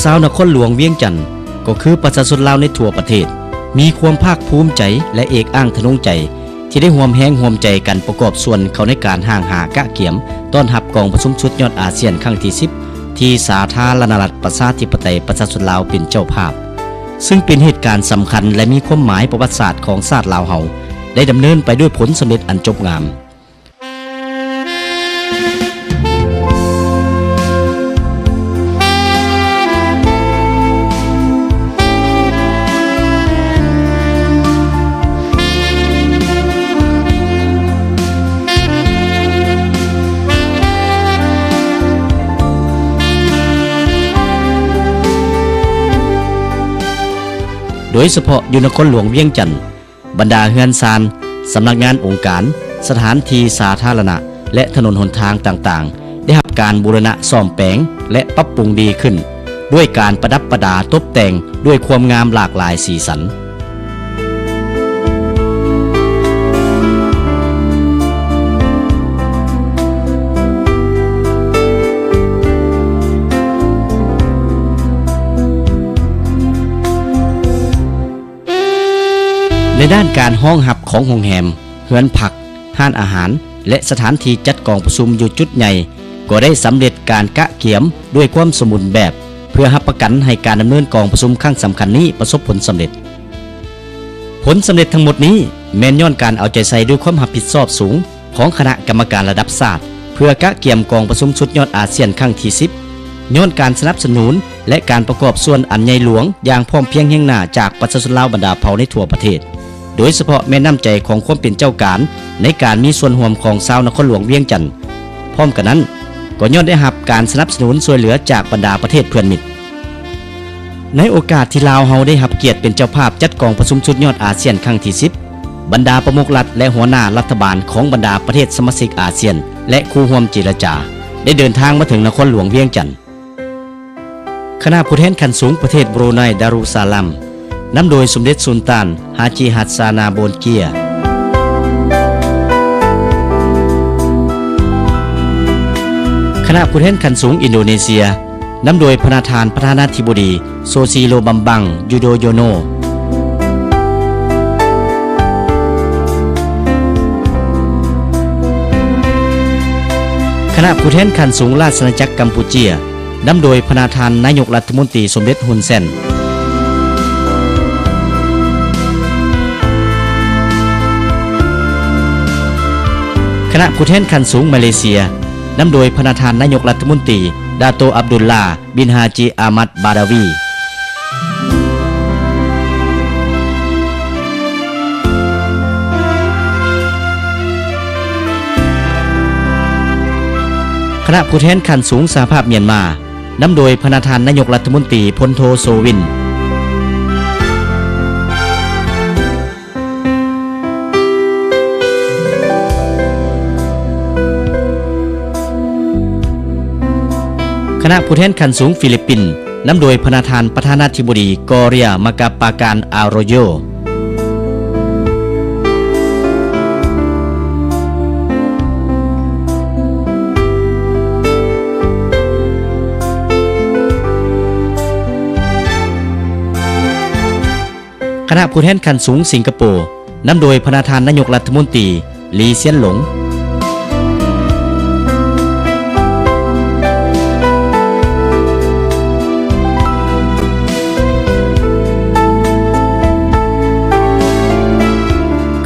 ຊາວນະຄອນຫຼວງວຽງຈັນ ກໍຄືປະຊາຊົນລາວໃນທົ່ວປະເທດ ມີຄວາມພາກພູມໃຈ ແລະ ເອກອ້າງທະນົງໃຈ ທີ່ໄດ້ຮ່ວມແຮງຮ່ວມໃຈກັນປະກອບສ່ວນເຂົ້າໃນການຮ່າງຫາກະກຽມຕ້ອນຮັບກອງປະຊຸມສຸດຍອດອາຊຽນຄັ້ງທີສິບ ທີ່ສາທາລະນະລັດປະຊາທິປະໄຕປະຊາຊົນລາວເປັນເຈົ້າພາບ, ຊຶ່ງເປັນເຫດການສຳຄັນ ແລະ ມີຄວາມໝາຍປະຫວັດສາດຂອງຊາດລາວເຮົາ ໄດ້ດຳເນີນໄປດ້ວຍຜົນສຳເລັດອັນຈົບງາມ. ໂດຍສະເພາະຢູ່ນະຄອນຫຼວງວຽງຈັນ, ບັນດາເຮືອນຊານ, ສຳນັກງານອົງການ, ສະຖານທີ່ສາທາລະນະ ແລະ ຖະໜົນຫົນທາງຕ່າງໆ ໄດ້ຮັບການບູລະນະສ້ອມແປງ ແລະ ປັບປຸງດີຂຶ້ນ ດ້ວຍການປະດັບປະດາຕົບແຕ່ງດ້ວຍຄວາມງາມຫຼາກຫຼາຍສີສັນ. ໃນດ້ານການຮອງຮັບຂອງໂຮງແຮມ, ເຮືອນພັກ, ຮ້ານອາຫານ ແລະ ສະຖານທີ່ຈັດກອງປະຊຸມຢູ່ຈຸດໃຫຍ່ ກໍໄດ້ສຳເລັດການກະກຽມດ້ວຍຄວາມສົມບູນແບບ ເພື່ອຮັບປະກັນໃຫ້ການດຳເນີນກອງປະຊຸມຄັ້ງສຳຄັນນີ້ປະສົບຜົນສຳເລັດ. ຜົນສຳເລັດທັງໝົດນີ້ ແມ່ນຍ້ອນການເອົາໃຈໃສ່ດ້ວຍຄວາມຮັບຜິດຊອບສູງຂອງຄະນະກຳມະການລະດັບຊາດ ເພື່ອກະກຽມກອງປະຊຸມສຸດຍອດອາຊຽນຄັ້ງທີສິບ, ຍ້ອນການສະໜັບສະໜູນ ແລະ ການປະກອບສ່ວນອັນໃຫຍ່ຫຼວງຢ່າງພ້ອມພຽງຮຽງໜ້າຈາກປະຊາຊົນລາວບັນດາເຜົ່າໃນທົ່ວປະເທດ, ໂດຍສະເພາະແມ່ນນ້ຳໃຈຂອງຄວາມເປັນເຈົ້າການໃນການມີສ່ວນຮ່ວມຂອງຊາວນະຄອນຫຼວງວຽງຈັນ. ພ້ອມກັນນັ້ນ, ກໍຍ້ອນໄດ້ຮັບການສະໜັບສະໜູນຊ່ວຍເຫຼືອຈາກບັນດາປະເທດເພື່ອນມິດ. ໃນໂອກາດທີ່ລາວເຮົາໄດ້ຮັບກຽດເປັນເຈົ້າພາບຈັດກອງປະຊຸມສຸດຍອດອາຊຽນຄັ້ງທີສິບ, ບັນດາປະມຸກລັດ ແລະ ຫົວໜ້າລັດຖະບານຂອງບັນດາປະເທດສະມາຊິກອາຊຽນ ແລະ ຄູ່ຮ່ວມເຈລະຈາ ໄດ້ເດີນທາງມາເຖິງນະຄອນຫຼວງວຽງຈັນ. ຄະນະຜູ້ແທນຂັ້ນສູງປະເທດບຣູໄນດາຣູສາລາມ ນຳໂດຍສົມເດັດສຸນຕານ ຮາຈິ ຮັດຊານາ ໂບນເກຍ. ຄະນະຜູ້ແທນຂັ້ນສູງອິນໂດເນເຊຍ ນຳໂດຍພະນະທ່ານປະທານາທິບໍດີ ໂຊຊີໂລ ບຳບັງ ຢູໂດໂຍໂນ. ຄະນະຜູ້ແທນຂັ້ນສູງລາຊະອານາຈັກກຳປູເຈຍ ນຳໂດຍພະນະທ່ານນາຍົກລັດຖະມົນຕີສົມເດັດ ຮຸນ ເຊນ. ຄະນະຜູ້ແທນຂັ້ນສູງມາເລເຊຍ ນຳໂດຍພະນະທ່ານນາຍົກລັດຖະມົນຕີ ດາໂຕ ອັບດຸນລາ ບິນ ຮາຈິ ອາມັດ ບາດາວີ. ຄະນະຜູ້ແທນຂັ້ນສູງສະຫະພາບມຽນມາ ນຳໂດຍພະນະທ່ານນາຍົກລັດຖະມົນຕີ ພົນໂທ ໂຊວິນ. ຄະນະຜູ້ແທນຂັ້ນສູງຟີລິບປິນ ນຳໂດຍພະນະທ່ານປະທານາທິບໍດີ ກອເຣຍ ມາກາປາການ ອາໂຣໂຍ. ຄະນະຜູ້ແທນຂັ້ນສູງສິງກະໂປ ນຳໂດຍພະນະທ່ານນາຍົກລັດຖະມົນຕີ ລີ ຊຽນຫຼົງ.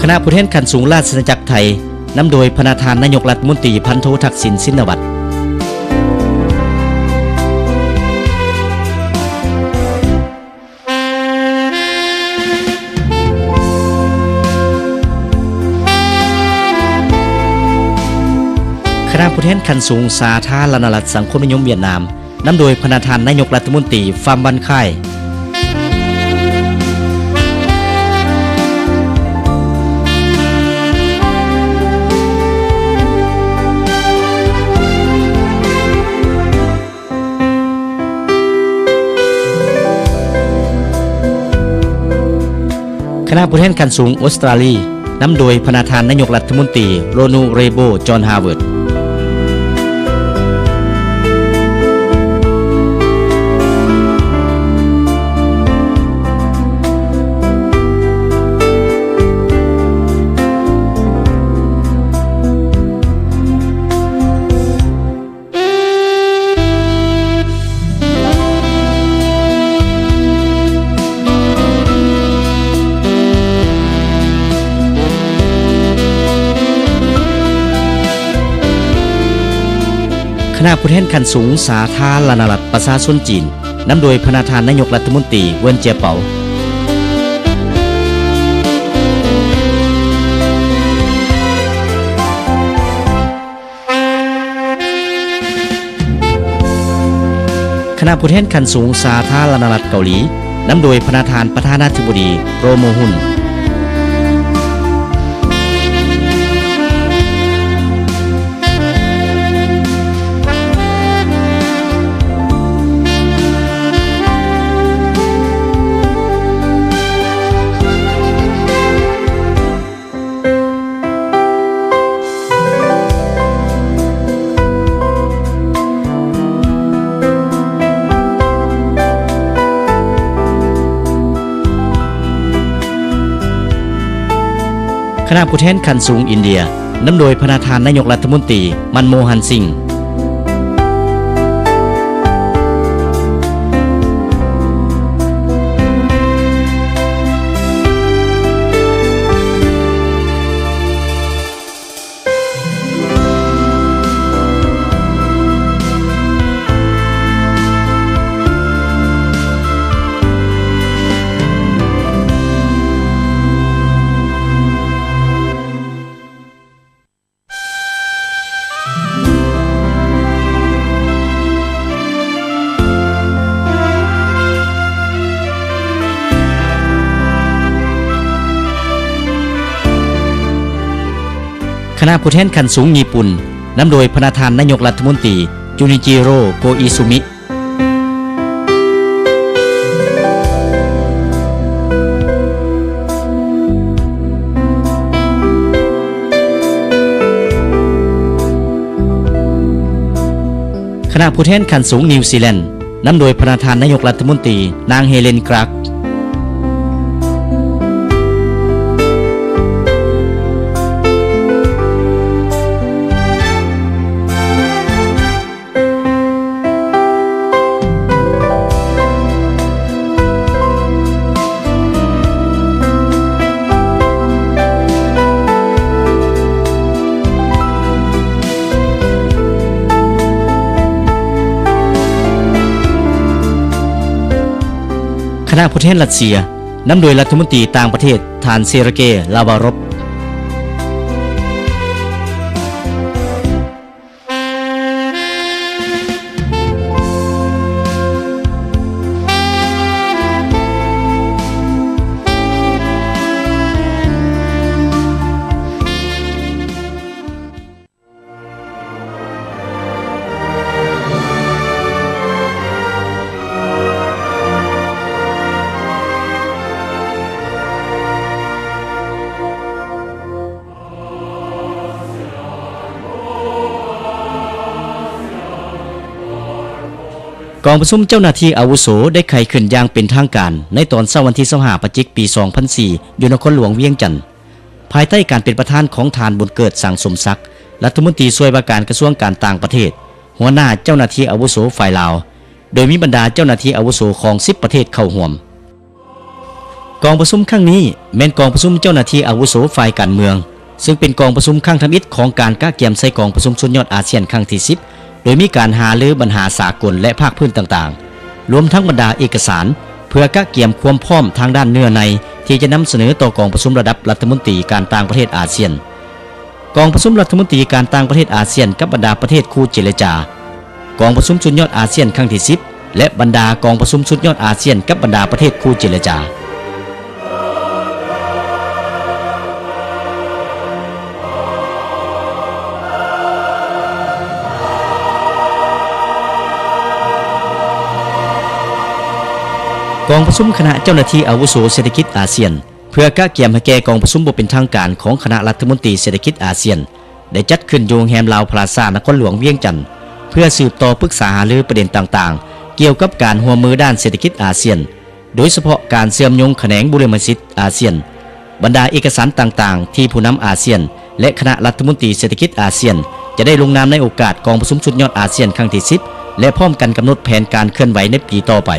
ຄະນະຜູ້ແທນຂັ້ນສູງລາຊະອານາຈັກໄທ ນຳໂດຍພະນະທ່ານນາຍົກລັດຖະມົນຕີ ພັນໂທ ທັກສິນ ຊິນນະວັດ. ຄະນະຜູ້ແທນຂັ້ນສູງສາທາລະນະລັດສັງຄົມນິຍົມຫວຽດນາມ ນຳໂດຍພະນະທ່ານນາຍົກລັດຖະມົນຕີ ຟາມ ວັນ ຄາຍ. ຄະນະຜູ້ແທນຂັ້ນສູງອົດສະຕຣາລີ ນຳໂດຍພະນະທ່ານນາຍົກລັດຖະມົນຕີ ໂຣນູ ເຣໂບ ຈອນ ຮາເວີດ. ຄະນະຜູ້ແທນຂັ້ນສູງສາທາລະນະລັດປະຊາຊົນຈີນ ນຳໂດຍພະນະທ່ານນາຍົກລັດຖະມົນຕີ ເວີນ ເຈຍເປົາ. ຄະນະຜູ້ແທນຂັ້ນສູງສາທາລະນະລັດເກົາຫຼີ ນຳໂດຍພະນະທ່ານປະທານາທິບໍດີ ໂຣ ໂມຮຸນ. ຄະນະຜູ້ແທນຂັ້ນສູງອິນເດຍ ນຳໂດຍພະນະທ່ານນາຍົກລັດຖະມົນຕີ ມັນໂມຮັນ ສິງ. ຄະນະຜູ້ແທນຂັ້ນສູງຍີ່ປຸ່ນ ນຳໂດຍພະນະທ່ານນາຍົກລັດຖະມົນຕີ ຈູນິຈິໂຣ ໂກອິຊູມິ. ຄະນະຜູ້ແທນຂັ້ນສູງນິວຊີແລນ ນຳໂດຍພະນະທ່ານນາຍົກລັດຖະມົນຕີ ນາງ ເຮເລນ ກຣາກ. ຄະນະຜູ້ແທນລັດເຊຍ ນຳໂດຍລັດຖະມົນຕີຕ່າງປະເທດ ທ່ານ ເຊຣເກ ລາວາຣອບ. ກອງປະຊຸມເຈົ້າໜ້າທີ່ອາວຸໂສໄດ້ໄຂຂຶ້ນຢ່າງເປັນທາງການໃນຕອນເຊົ້າວັນທີຊາວຫ້າ ພະຈິກ ປີສອງພັນສີ່ ຢູ່ນະຄອນຫຼວງວຽງຈັນ, ພາຍໃຕ້ການເປັນປະທານຂອງທ່ານ ບຸນເກີດ ສັງສົມສັກ, ລັດຖະມົນຕີຊ່ວຍວ່າການກະຊວງການຕ່າງປະເທດ, ຫົວໜ້າເຈົ້າໜ້າທີ່ອາວຸໂສຝ່າຍລາວ, ໂດຍມີບັນດາເຈົ້າໜ້າທີ່ອາວຸໂສຂອງສິບປະເທດເຂົ້າຮ່ວມ. ກອງປະຊຸມຄັ້ງນີ້ແມ່ນກອງປະຊຸມເຈົ້າໜ້າທີ່ອາວຸໂສຝ່າຍການເມືອງ, ເຊິ່ງເປັນກອງປະຊຸມຄັ້ງທຳອິດຂອງການກະກຽມໃສ່ກອງປະຊຸມສຸດຍອດອາຊຽນຄັ້ງທີສິບ, ໂດຍມີການຫາລືບັນຫາສາກົນ ແລະ ພາກພື້ນຕ່າງໆ, ລວມທັງບັນດາເອກະສານ ເພື່ອກະກຽມຄວາມພ້ອມທາງດ້ານເນື້ອໃນ ທີ່ຈະນຳສະເໜີຕໍ່ກອງປະຊຸມລະດັບລັດຖະມົນຕີການຕ່າງປະເທດອາຊຽນ. ກອງປະຊຸມລັດຖະມົນຕີການຕ່າງປະເທດອາຊຽນກັບບັນດາປະເທດຄູ່ເຈລະຈາ, ກອງປະຊຸມສຸດຍອດອາຊຽນຄັ້ງທີສິບ ແລະ ບັນດາກອງປະຊຸມສຸດຍອດອາຊຽນກັບບັນດາປະເທດຄູ່ເຈລະຈາ. ກອງປະຊຸມຄະນະເຈົ້າໜ້າທີ່ອາວຸໂສເສດຖະກິດອາຊຽນ ເພື່ອກະກຽມໃຫ້ແກ່ກອງປະຊຸມບໍ່ເປັນທາງການຂອງຄະນະລັດຖະມົນຕີເສດຖະກິດອາຊຽນ ໄດ້ຈັດຂຶ້ນຢູ່ໂຮງແຮມລາວພລາຊາ ນະຄອນຫຼວງວຽງຈັນ ເພື່ອສືບຕໍ່ປຶກສາຫາລືປະເດັນຕ່າງໆ ກ່ຽວກັບການຮ່ວມມືດ້ານເສດຖະກິດອາຊຽນ, ໂດຍສະເພາະການເຊື່ອມໂຍງຂະແໜງບຸລິມະສິດອາຊຽນ, ບັນດາເອກະສານຕ່າງໆ ທີ່ຜູ້ນຳອາຊຽນ ແລະ ຄະນະລັດຖະມົນຕີເສດຖະກິດອາຊຽນ ຈະໄດ້ລົງນາມໃນໂອກາດກອງປະຊຸມສຸດຍອດອາຊຽນຄັ້ງທີສິບ ແລະ ພ້ອມກັນກຳນົດແຜນການເຄື່ອນໄຫວໃນປີຕໍ່ໄປ.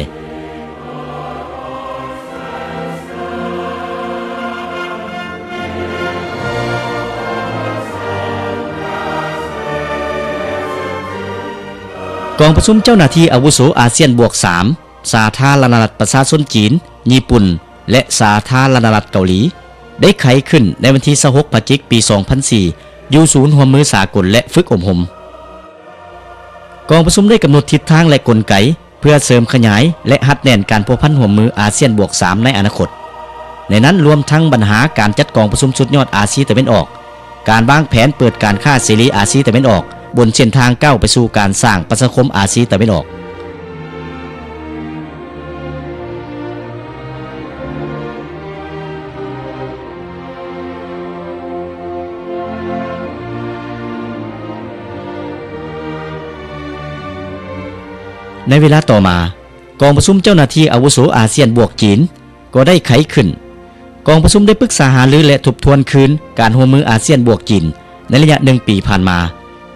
ກອງປະຊຸມເຈົ້າໜ້າທີ່ອາວຸໂສອາຊຽນບວກສາມ ສາທາລະນະລັດປະຊາຊົນຈີນ, ຍີ່ປຸ່ນ ແລະ ສາທາລະນະລັດເກົາຫຼີ ໄດ້ໄຂຂຶ້ນໃນວັນທີຊາວຫົກ ພະຈິກ ປີສອງພັນສີ່ ຢູ່ສູນຮ່ວມມືສາກົນ ແລະ ຝຶກອົບຮົມ. ກອງປະຊຸມໄດ້ກຳນົດທິດທາງ ແລະ ກົນໄກ ເພື່ອເສີມຂະຫຍາຍ ແລະ ຮັດແໜ້ນການພົວພັນຮ່ວມມືອາຊຽນບວກສາມໃນອະນາຄົດ. ໃນນັ້ນລວມທັງບັນຫາການຈັດກອງປະຊຸມສຸດຍອດອາຊີຕາເວັນອອກ, ການວາງແຜນເປີດການຄ້າເສລີອາຊີຕາເວັນອອກ ບົນເສັ້ນທາງກ້າວໄປສູ່ການສ້າງປະຊາຄົມອາຊີຕາເວັນອອກ. ໃນເວລາຕໍ່ມາ, ກອງປະຊຸມເຈົ້າໜ້າທີ່ອາວຸໂສອາຊຽນບວກຈີນ ກໍໄດ້ໄຂຂຶ້ນ. ກອງປະຊຸມໄດ້ປຶກສາຫາລື ແລະ ທົບທວນຄືນການຮ່ວມມືອາຊຽນບວກຈີນໃນໄລຍະໜຶ່ງປີຜ່ານມາ,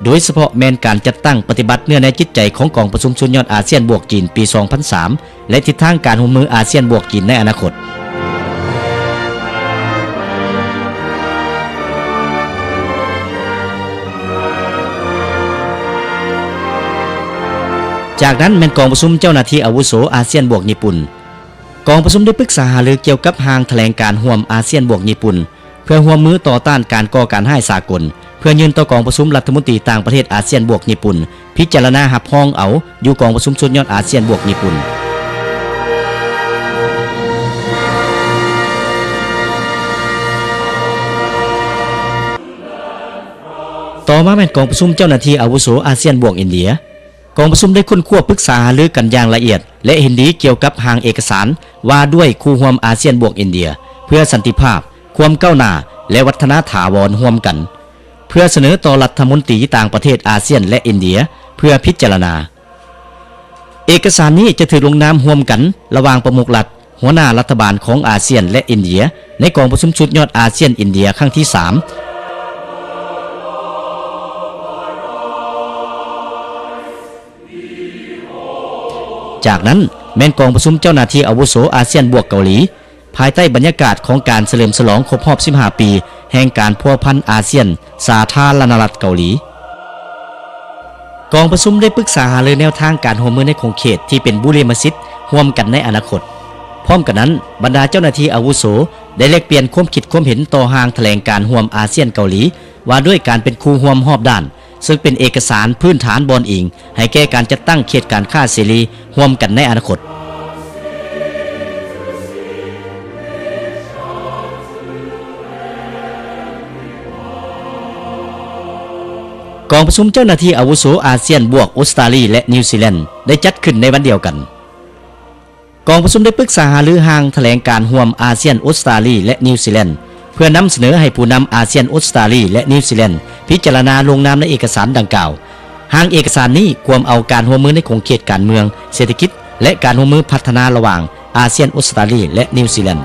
ໂດຍສະເພາະແມ່ນການຈັດຕັ້ງປະຕິບັດເນື້ອໃນຈິດໃຈຂອງກອງປະຊຸມສຸດຍອດອາຊຽນບວກຈີນປີສອງພັນສາມ ແລະ ທິດທາງການຮ່ວມມືອາຊຽນບວກຈີນໃນອະນາຄົດ. ຈາກນັ້ນແມ່ນກອງປະຊຸມເຈົ້າໜ້າທີ່ອາວຸໂສອາຊຽນບວກຍີ່ປຸ່ນ. ກອງປະຊຸມໄດ້ປຶກສາຫາລືກ່ຽວກັບຮ່າງຖະແຫຼງການຮ່ວມອາຊຽນບວກຍີ່ປຸ່ນ ເພື່ອຮ່ວມມືຕໍ່ຕ້ານການກໍ່ການຮ້າຍສາກົນ, ເພື່ອຍື່ນຕໍ່ກອງປະຊຸມລັດຖະມົນຕີຕ່າງປະເທດອາຊຽນບວກຍີ່ປຸ່ນ ພິຈາລະນາຮັບຮອງເອົາຢູ່ກອງປະຊຸມສຸດຍອດອາຊຽນບວກຍີ່ປຸ່ນ. ຕໍ່ມາແມ່ນກອງປະຊຸມເຈົ້າໜ້າທີ່ອາວຸໂສອາຊຽນບວກອິນເດຍ. ກອງປະຊຸມໄດ້ຄົ້ນຄວ້າປຶກສາຫາລືກັນຢ່າງລະອຽດ ແລະ ເຫັນດີກ່ຽວກັບຮ່າງເອກະສານວ່າດ້ວຍຄູ່ຮ່ວມອາຊຽນບວກອິນເດຍ ເພື່ອສັນຕິພາບ, ຄວາມກ້າວໜ້າ ແລະ ວັດທະນາຖາວອນຮ່ວມກັນ ເພື່ອສະເໜີຕໍ່ລັດຖະມົນຕີຕ່າງປະເທດອາຊຽນ ແລະ ອິນເດຍ ເພື່ອພິຈາລະນາ. ເອກະສານນີ້ຈະຖືກລົງນາມຮ່ວມກັນລະຫວ່າງປະມຸກລັດ, ຫົວໜ້າລັດຖະບານຂອງອາຊຽນ ແລະ ອິນເດຍ ໃນກອງປະຊຸມສຸດຍອດອາຊຽນ-ອິນເດຍຄັ້ງທີສາມ. ຈາກນັ້ນແມ່ນກອງປະຊຸມເຈົ້າໜ້າທີ່ອາວຸໂສອາຊຽນບວກເກົາຫຼີ ພາຍໃຕ້ບັນຍາກາດຂອງການສະເຫຼີມສະຫຼອງຄົບຮອບສິບຫ້າປີແຫ່ງການພົວພັນອາຊຽນສາທາລະນະລັດເກົາຫຼີ. ກອງປະຊຸມໄດ້ປຶກສາຫາລືແນວທາງການຮ່ວມມືໃນຂົງເຂດທີ່ເປັນບູລິມະສິດຮ່ວມກັນໃນອະນາຄົດ. ພ້ອມກັນນັ້ນ, ບັນດາເຈົ້າໜ້າທີ່ອາວຸໂສໄດ້ແລກປ່ຽນຄວາມຄິດຄວາມເຫັນຕໍ່ຮ່າງຖະແຫຼງການຮ່ວມອາຊຽນເກົາຫຼີ ວ່າດ້ວຍການເປັນຄູ່ຮ່ວມຮອບດ້ານ, ເຊິ່ງເປັນເອກະສານພື້ນຖານບ່ອນອີງໃຫ້ແກ່ການຈັດຕັ້ງເຂດການຄ້າເສລີຮ່ວມກັນໃນອະນາຄົດ. ກອງປະຊຸມເຈົ້າໜ້າທີ່ອາວຸໂສອາຊຽນບວກອົດສະຕາລີ ແລະ ນິວຊີແລນ ໄດ້ຈັດຂຶ້ນໃນວັນດຽວກັນ. ກອງປະຊຸມໄດ້ປຶກສາຫາລືຮ່າງຖະແຫຼງການຮ່ວມອາຊຽນ, ອົດສະຕາລີ ແລະ ນິວຊີແລນ ເພື່ອນຳສະເໜີໃຫ້ຜູ້ນຳອາຊຽນ, ອົດສະຕາລີ ແລະ ນິວຊີແລນ ພິຈາລະນາລົງນາມໃນເອກະສານດັ່ງກ່າວ. ຮ່າງເອກະສານນີ້ກວມເອົາການຮ່ວມມືໃນຂົງເຂດການເມືອງ, ເສດຖະກິດ ແລະ ການຮ່ວມມືພັດທະນາລະຫວ່າງອາຊຽນ, ອົດສະຕາລີ ແລະ ນິວຊີແລນ.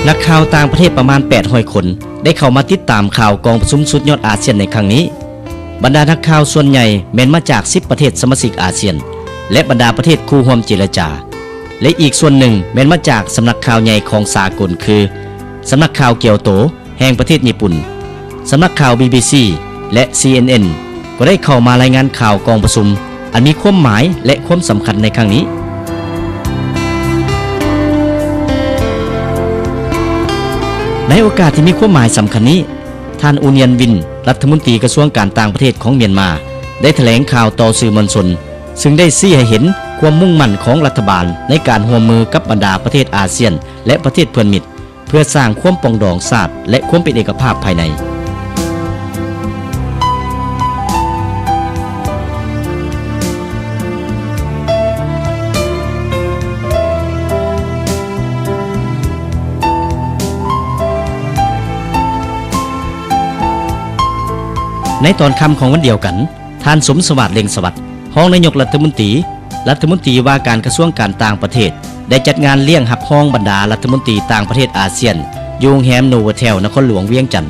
ນັກຂ່າວຕ່າງປະເທດປະມານແປດຮ້ອຍຄົນ ໄດ້ເຂົ້າມາຕິດຕາມຂ່າວກອງປະຊຸມສຸດຍອດອາຊຽນໃນຄັ້ງນີ້. ບັນດານັກຂ່າວສ່ວນໃຫຍ່ແມ່ນມາຈາກສິບປະເທດສະມາຊິກອາຊຽນ ແລະ ບັນດາປະເທດຄູ່ຮ່ວມເຈລະຈາ ແລະ ອີກສ່ວນໜຶ່ງແມ່ນມາຈາກສຳນັກຂ່າວໃຫຍ່ຂອງສາກົນ ຄື ສຳນັກຂ່າວກຽວໂຕແຫ່ງປະເທດຍີ່ປຸ່ນ, ສຳນັກຂ່າວ ບີບີຊີ ແລະ ຊີເອັນເອັນ ກໍໄດ້ເຂົ້າມາລາຍງານຂ່າວກອງປະຊຸມອັນມີຄວາມໝາຍ ແລະ ຄວາມສຳຄັນໃນຄັ້ງນີ້. ໃນໂອກາດທີ່ມີຄວາມໝາຍສຳຄັນນີ້, ທ່ານ ອູນ ຢັນ ວິນ ລັດຖະມົນຕີກະຊວງການຕ່າງປະເທດຂອງມຽນມາ ໄດ້ຖະແຫຼງຂ່າວຕໍ່ສື່ມວນຊົນ, ຊຶ່ງໄດ້ຊີ້ໃຫ້ເຫັນຄວາມມຸ່ງໝັ້ນຂອງລັດຖະບານໃນການຮ່ວມມືກັບບັນດາປະເທດອາຊຽນ ແລະ ປະເທດເພື່ອນມິດ ເພື່ອສ້າງຄວາມປອງດອງຊາດ ແລະ ຄວາມເປັນເອກະພາບພາຍໃນ. ໃນຕອນຄ່ຳຂອງວັນດຽວກັນ, ທ່ານ ສົມສະຫວາດ ເລັ່ງສະຫວັດ ຮອງນາຍົກລັດຖະມົນຕີ, ລັດຖະມົນຕີວ່າການກະຊວງການຕ່າງປະເທດ ໄດ້ຈັດງານລ້ຽງຮັບຮອງບັນດາລັດຖະມົນຕີຕ່າງປະເທດອາຊຽນ ຢູ່ໂຮງແຮມໂນໂວເທວ ນະຄອນຫຼວງວຽງຈັນ,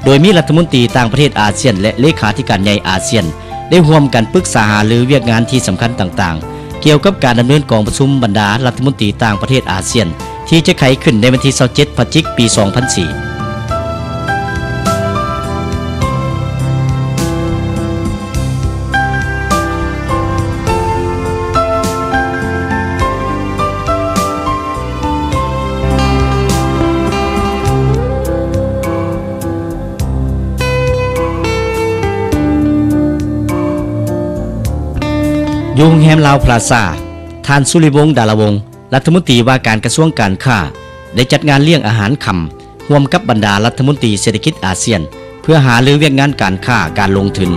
ໂດຍມີລັດຖະມົນຕີຕ່າງປະເທດອາຊຽນ ແລະ ເລຂາທິການໃຫຍ່ອາຊຽນ ໄດ້ຮ່ວມກັນປຶກສາຫາລືວຽກງານທີ່ສຳຄັນຕ່າງໆ ກ່ຽວກັບການດຳເນີນກອງປະຊຸມບັນດາລັດຖະມົນຕີຕ່າງປະເທດອາຊຽນ ທີ່ຈະໄຂຂຶ້ນໃນວັນທີຊາວເຈັດ ພະຈິກ ປີສອງພັນສີ່. ຢູ່ໂຮງແຮມລາວພລາຊາ, ທ່ານ ສຸລິວົງ ດາລະວົງ ລັດຖະມົນຕີວ່າການກະຊວງການຄ້າ ໄດ້ຈັດງານລ້ຽງອາຫານຄ່ຳ ຮ່ວມກັບບັນດາລັດຖະມົນຕີເສດຖະກິດອາຊຽນ ເພື່ອຫາລືວຽກງານການຄ້າການລົງທຶນ.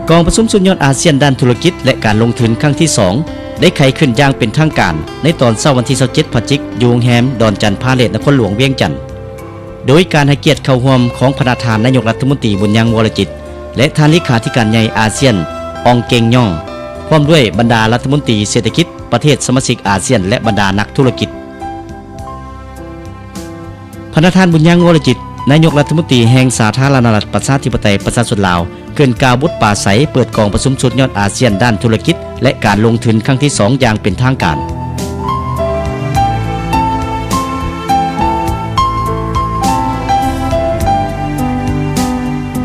ກອງປະຊຸມສຸດຍອດອາຊຽນດ້ານທຸລະກິດ ແລະ ການລົງທຶນຄັ້ງທີສອງ ໄດ້ໄຂຂຶ້ນຢ່າງເປັນທາງການໃນຕອນເຊົ້າວັນທີຊາວເຈັດພະຈິກ ຢູ່ໂຮງແຮມດອນຈັນພາເລດ ນະຄອນຫຼວງວຽງຈັນ. ໂດຍການໃຫ້ກຽດເຂົ້າຮ່ວມຂອງພະນະທ່ານນາຍົກລັດຖະມົນຕີ ບຸນຍັງ ວໍລະຈິດ ແລະ ທ່ານເລຂາທິການໃຫຍ່ອາຊຽນ ອອງ ເກັງ ຍອງ ພ້ອມດ້ວຍບັນດາລັດຖະມົນຕີເສດຖະກິດປະເທດສະມາຊິກອາຊຽນ ແລະ ບັນດານັກທຸລະກິດ. ພະນະທ່ານ ບຸນຍັງ ວໍລະຈິດ ນາຍົກລັດຖະມົນຕີແຫ່ງສາທາລະນະລັດ ປະຊາທິປະໄຕ ປະຊາຊົນລາວ ຂຶ້ນກ່າວບົດປາໄສເປີດກອງປະຊຸມສຸດຍອດອາຊຽນດ້ານທຸລະກິດ ແລະ ການລົງທຶນຄັ້ງທີສອງຢ່າງເປັນທາງການ.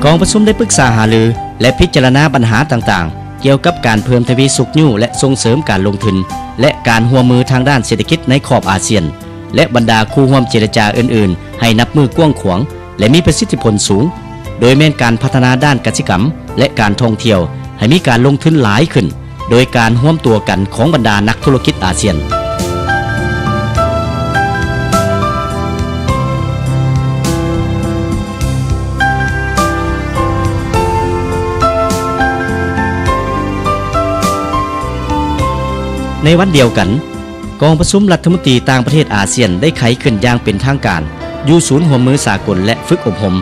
ກອງປະຊຸມໄດ້ປຶກສາຫາລື ແລະ ພິຈາລະນາບັນຫາຕ່າງໆ ກ່ຽວກັບການເພີ່ມທະວີຊຸກຍູ້ ແລະ ສົ່ງເສີມການລົງທຶນ ແລະ ການຮ່ວມມືທາງດ້ານເສດຖະກິດໃນຂອບອາຊຽນ ແລະ ບັນດາຄູ່ຮ່ວມເຈລະຈາອື່ນໆ ໃຫ້ນັບມື້ກວ້າງຂວາງ ແລະ ມີປະສິດທິຜົນສູງ, ໂດຍແມ່ນການພັດທະນາດ້ານກະສິກຳ ແລະ ການທ່ອງທ່ຽວ ໃຫ້ມີການລົງທຶນຫຼາຍຂຶ້ນ ໂດຍການຮວມຕົວກັນຂອງບັນດານັກທຸລະກິດອາຊຽນ. ໃນວັນດຽວກັນ, ກອງປະຊຸມລັດຖະມົນຕີຕ່າງປະເທດອາຊຽນໄດ້ໄຂຂຶ້ນຢ່າງເປັນທາງການ ຢູ່ສູນຮ່ວມມືສາກົນ ແລະ ຝຶກອົບຮົມ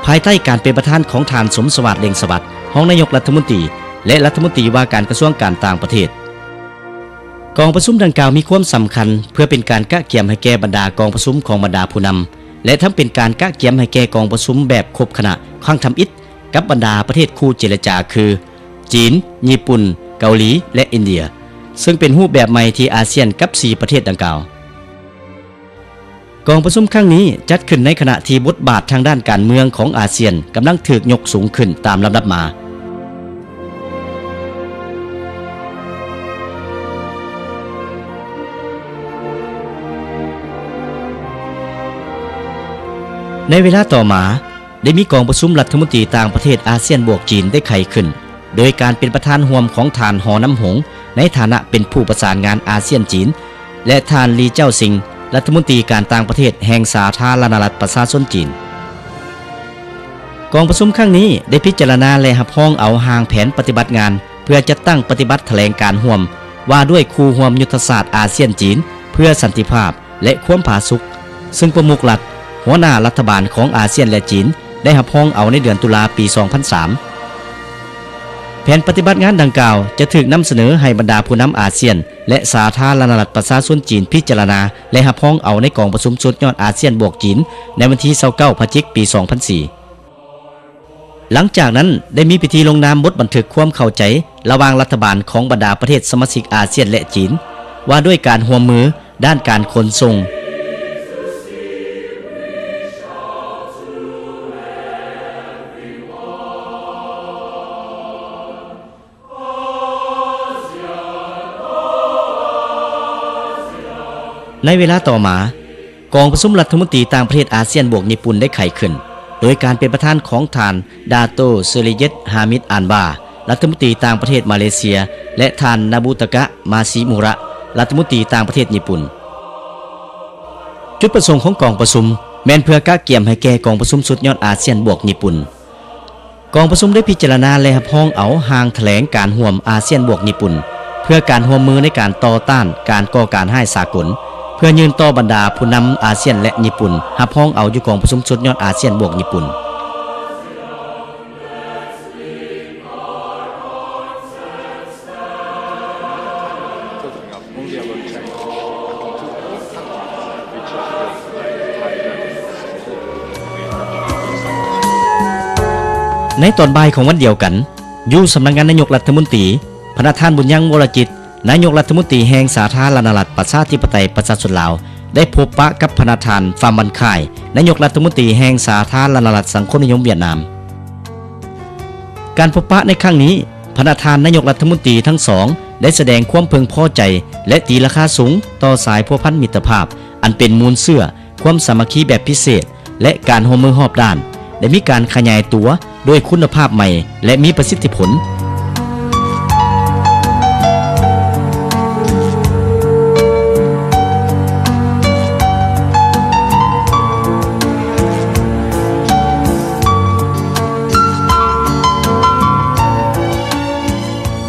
ພາຍໃຕ້ການເປັນປະທານຂອງທ່ານ ສົມສະຫວາດ ເລັ່ງສະຫວັດ ຮອງນາຍົກລັດຖະມົນຕີ ແລະ ລັດຖະມົນຕີວ່າການກະຊວງການຕ່າງປະເທດ. ກອງປະຊຸມດັ່ງກ່າວມີຄວາມສຳຄັນ ເພື່ອເປັນການກະກຽມໃຫ້ແກ່ບັນດາກອງປະຊຸມຂອງບັນດາຜູ້ນຳ ແລະ ທັງເປັນການກະກຽມໃຫ້ແກ່ກອງປະຊຸມແບບຄົບຄະນະຄັ້ງທຳອິດ ກັບບັນດາປະເທດຄູ່ເຈລະຈາຄື ຈີນ, ຍີ່ປຸ່ນ, ເກົາຫຼີ ແລະ ອິນເດຍ, ເຊິ່ງເປັນຮູບແບບໃໝ່ທີ່ອາຊຽນກັບສີ່ປະເທດດັ່ງກ່າວ. ກອງປະຊຸມຄັ້ງນີ້ຈັດຂຶ້ນໃນຂະນະທີ່ບົດບາດທາງດ້ານການເມືອງຂອງອາຊຽນກຳລັງຖືກຍົກສູງຂຶ້ນຕາມລຳດັບມາ. ໃນເວລາຕໍ່ມາ, ໄດ້ມີກອງປະຊຸມລັດຖະມົນຕີຕ່າງປະເທດອາຊຽນບວກຈີນໄດ້ໄຂຂຶ້ນ ໂດຍການເປັນປະທານຮ່ວມຂອງທ່ານ ຫໍນຳຫົງ ໃນຖານະເປັນຜູ້ປະສານງານອາຊຽນ-ຈີນ ແລະ ທ່ານ ລີ ເຈົ້າຊິງ ລັດຖະມົນຕີການຕ່າງປະເທດແຫ່ງສາທາລະນະລັດປະຊາຊົນຈີນ. ກອງປະຊຸມຄັ້ງນີ້ໄດ້ພິຈາລະນາ ແລະ ຮັບຮອງເອົາຮ່າງແຜນປະຕິບັດງານ ເພື່ອຈັດຕັ້ງປະຕິບັດຖະແຫຼງການຮ່ວມ ວ່າດ້ວຍຄູ່ຮ່ວມຍຸດທະສາດອາຊຽນ-ຈີນ ເພື່ອສັນຕິພາບ ແລະ ຄວາມຜາສຸກ, ເຊິ່ງປະມຸກລັດ, ຫົວໜ້າລັດຖະບານຂອງອາຊຽນ ແລະ ຈີນ ໄດ້ຮັບຮອງເອົາໃນເດືອນຕຸລາ ປີສອງພັນສາມ. ແຜນປະຕິບັດງານດັ່ງກ່າວຈະຖືກນຳສະເໜີໃຫ້ບັນດາຜູ້ນຳອາຊຽນ ແລະ ສາທາລະນະລັດປະຊາຊົນຈີນພິຈາລະນາ ແລະ ຮັບຮອງເອົາໃນກອງປະຊຸມສຸດຍອດອາຊຽນບວກຈີນ ໃນວັນທີຊາວເກົ້າ ພະຈິກ ປີສອງພັນສີ່. ຫຼັງຈາກນັ້ນໄດ້ມີພິທີລົງນາມບົດບັນທຶກຄວາມເຂົ້າໃຈລະຫວ່າງລັດຖະບານຂອງບັນດາປະເທດສະມາຊິກອາຊຽນ ແລະ ຈີນ ວ່າດ້ວຍການຮ່ວມມືດ້ານການຂົນສົ່ງ. ໃນເວລາຕໍ່ມາ, ກອງປະຊຸມລັດຖະມົນຕີຕ່າງປະເທດອາຊຽນບວກຍີ່ປຸ່ນໄດ້ໄຂຂຶ້ນ ໂດຍການເປັນປະທານຂອງທ່ານ ດາໂຕ ເຊີລີເຢັດ ຮາມິດ ອານວາ ລັດຖະມົນຕີຕ່າງປະເທດມາເລເຊຍ ແລະ ທ່ານ ນາບູຕະກະ ມາຊີມູຣະ ລັດຖະມົນຕີຕ່າງປະເທດຍີ່ປຸ່ນ. ຈຸດປະສົງຂອງກອງປະຊຸມແມ່ນເພື່ອກະກຽມໃຫ້ແກ່ກອງປະຊຸມສຸດຍອດອາຊຽນບວກຍີ່ປຸ່ນ. ກອງປະຊຸມໄດ້ພິຈາລະນາ ແລະ ຮັບຮອງເອົາຮ່າງຖະແຫຼງການຮ່ວມອາຊຽນບວກຍີ່ປຸ່ນ ເພື່ອການຮ່ວມມືໃນການຕໍ່ຕ້ານການກໍ່ການຮ້າຍສາກົນ ເພື່ອຍື່ນຕໍ່ບັນດາຜູ້ນຳອາຊຽນ ແລະ ຍີ່ປຸ່ນ ຮັບຮອງເອົາຢູ່ກອງປະຊຸມສຸດຍອດອາຊຽນບວກຍີ່ປຸ່ນ. ໃນຕອນບ່າຍຂອງວັນດຽວກັນ, ຢູ່ສຳນັກງານນາຍົກລັດຖະມົນຕີ, ພະນະທ່ານ ບຸນຍັງ ວໍລະຈິດ ນາຍົກລັດຖະມົນຕີແຫ່ງສາທາລະນະລັດປະຊາທິປະໄຕປະຊາຊົນລາວ ໄດ້ພົບປະກັບພະນະທ່ານ ຟາມ ວັນຄາຍ ນາຍົກລັດຖະມົນຕີແຫ່ງສາທາລະນະລັດສັງຄົມນິຍົມຫວຽດນາມ. ການພົບປະໃນຄັ້ງນີ້, ພະນະທ່ານນາຍົກລັດຖະມົນຕີທັງສອງໄດ້ສະແດງຄວາມເພິ່ງພໍໃຈ ແລະ ຕີລາຄາສູງຕໍ່ສາຍພົວພັນມິດຕະພາບ ອັນເປັນມູນເຊື້ອ ຄວາມສາມັກຄີແບບພິເສດ ແລະ ການຮ່ວມມືຮອບດ້ານ ໄດ້ມີການຂະຫຍາຍຕົວດ້ວຍຄຸນນະພາບໃໝ່ ແລະ ມີປະສິດທິຜົນ.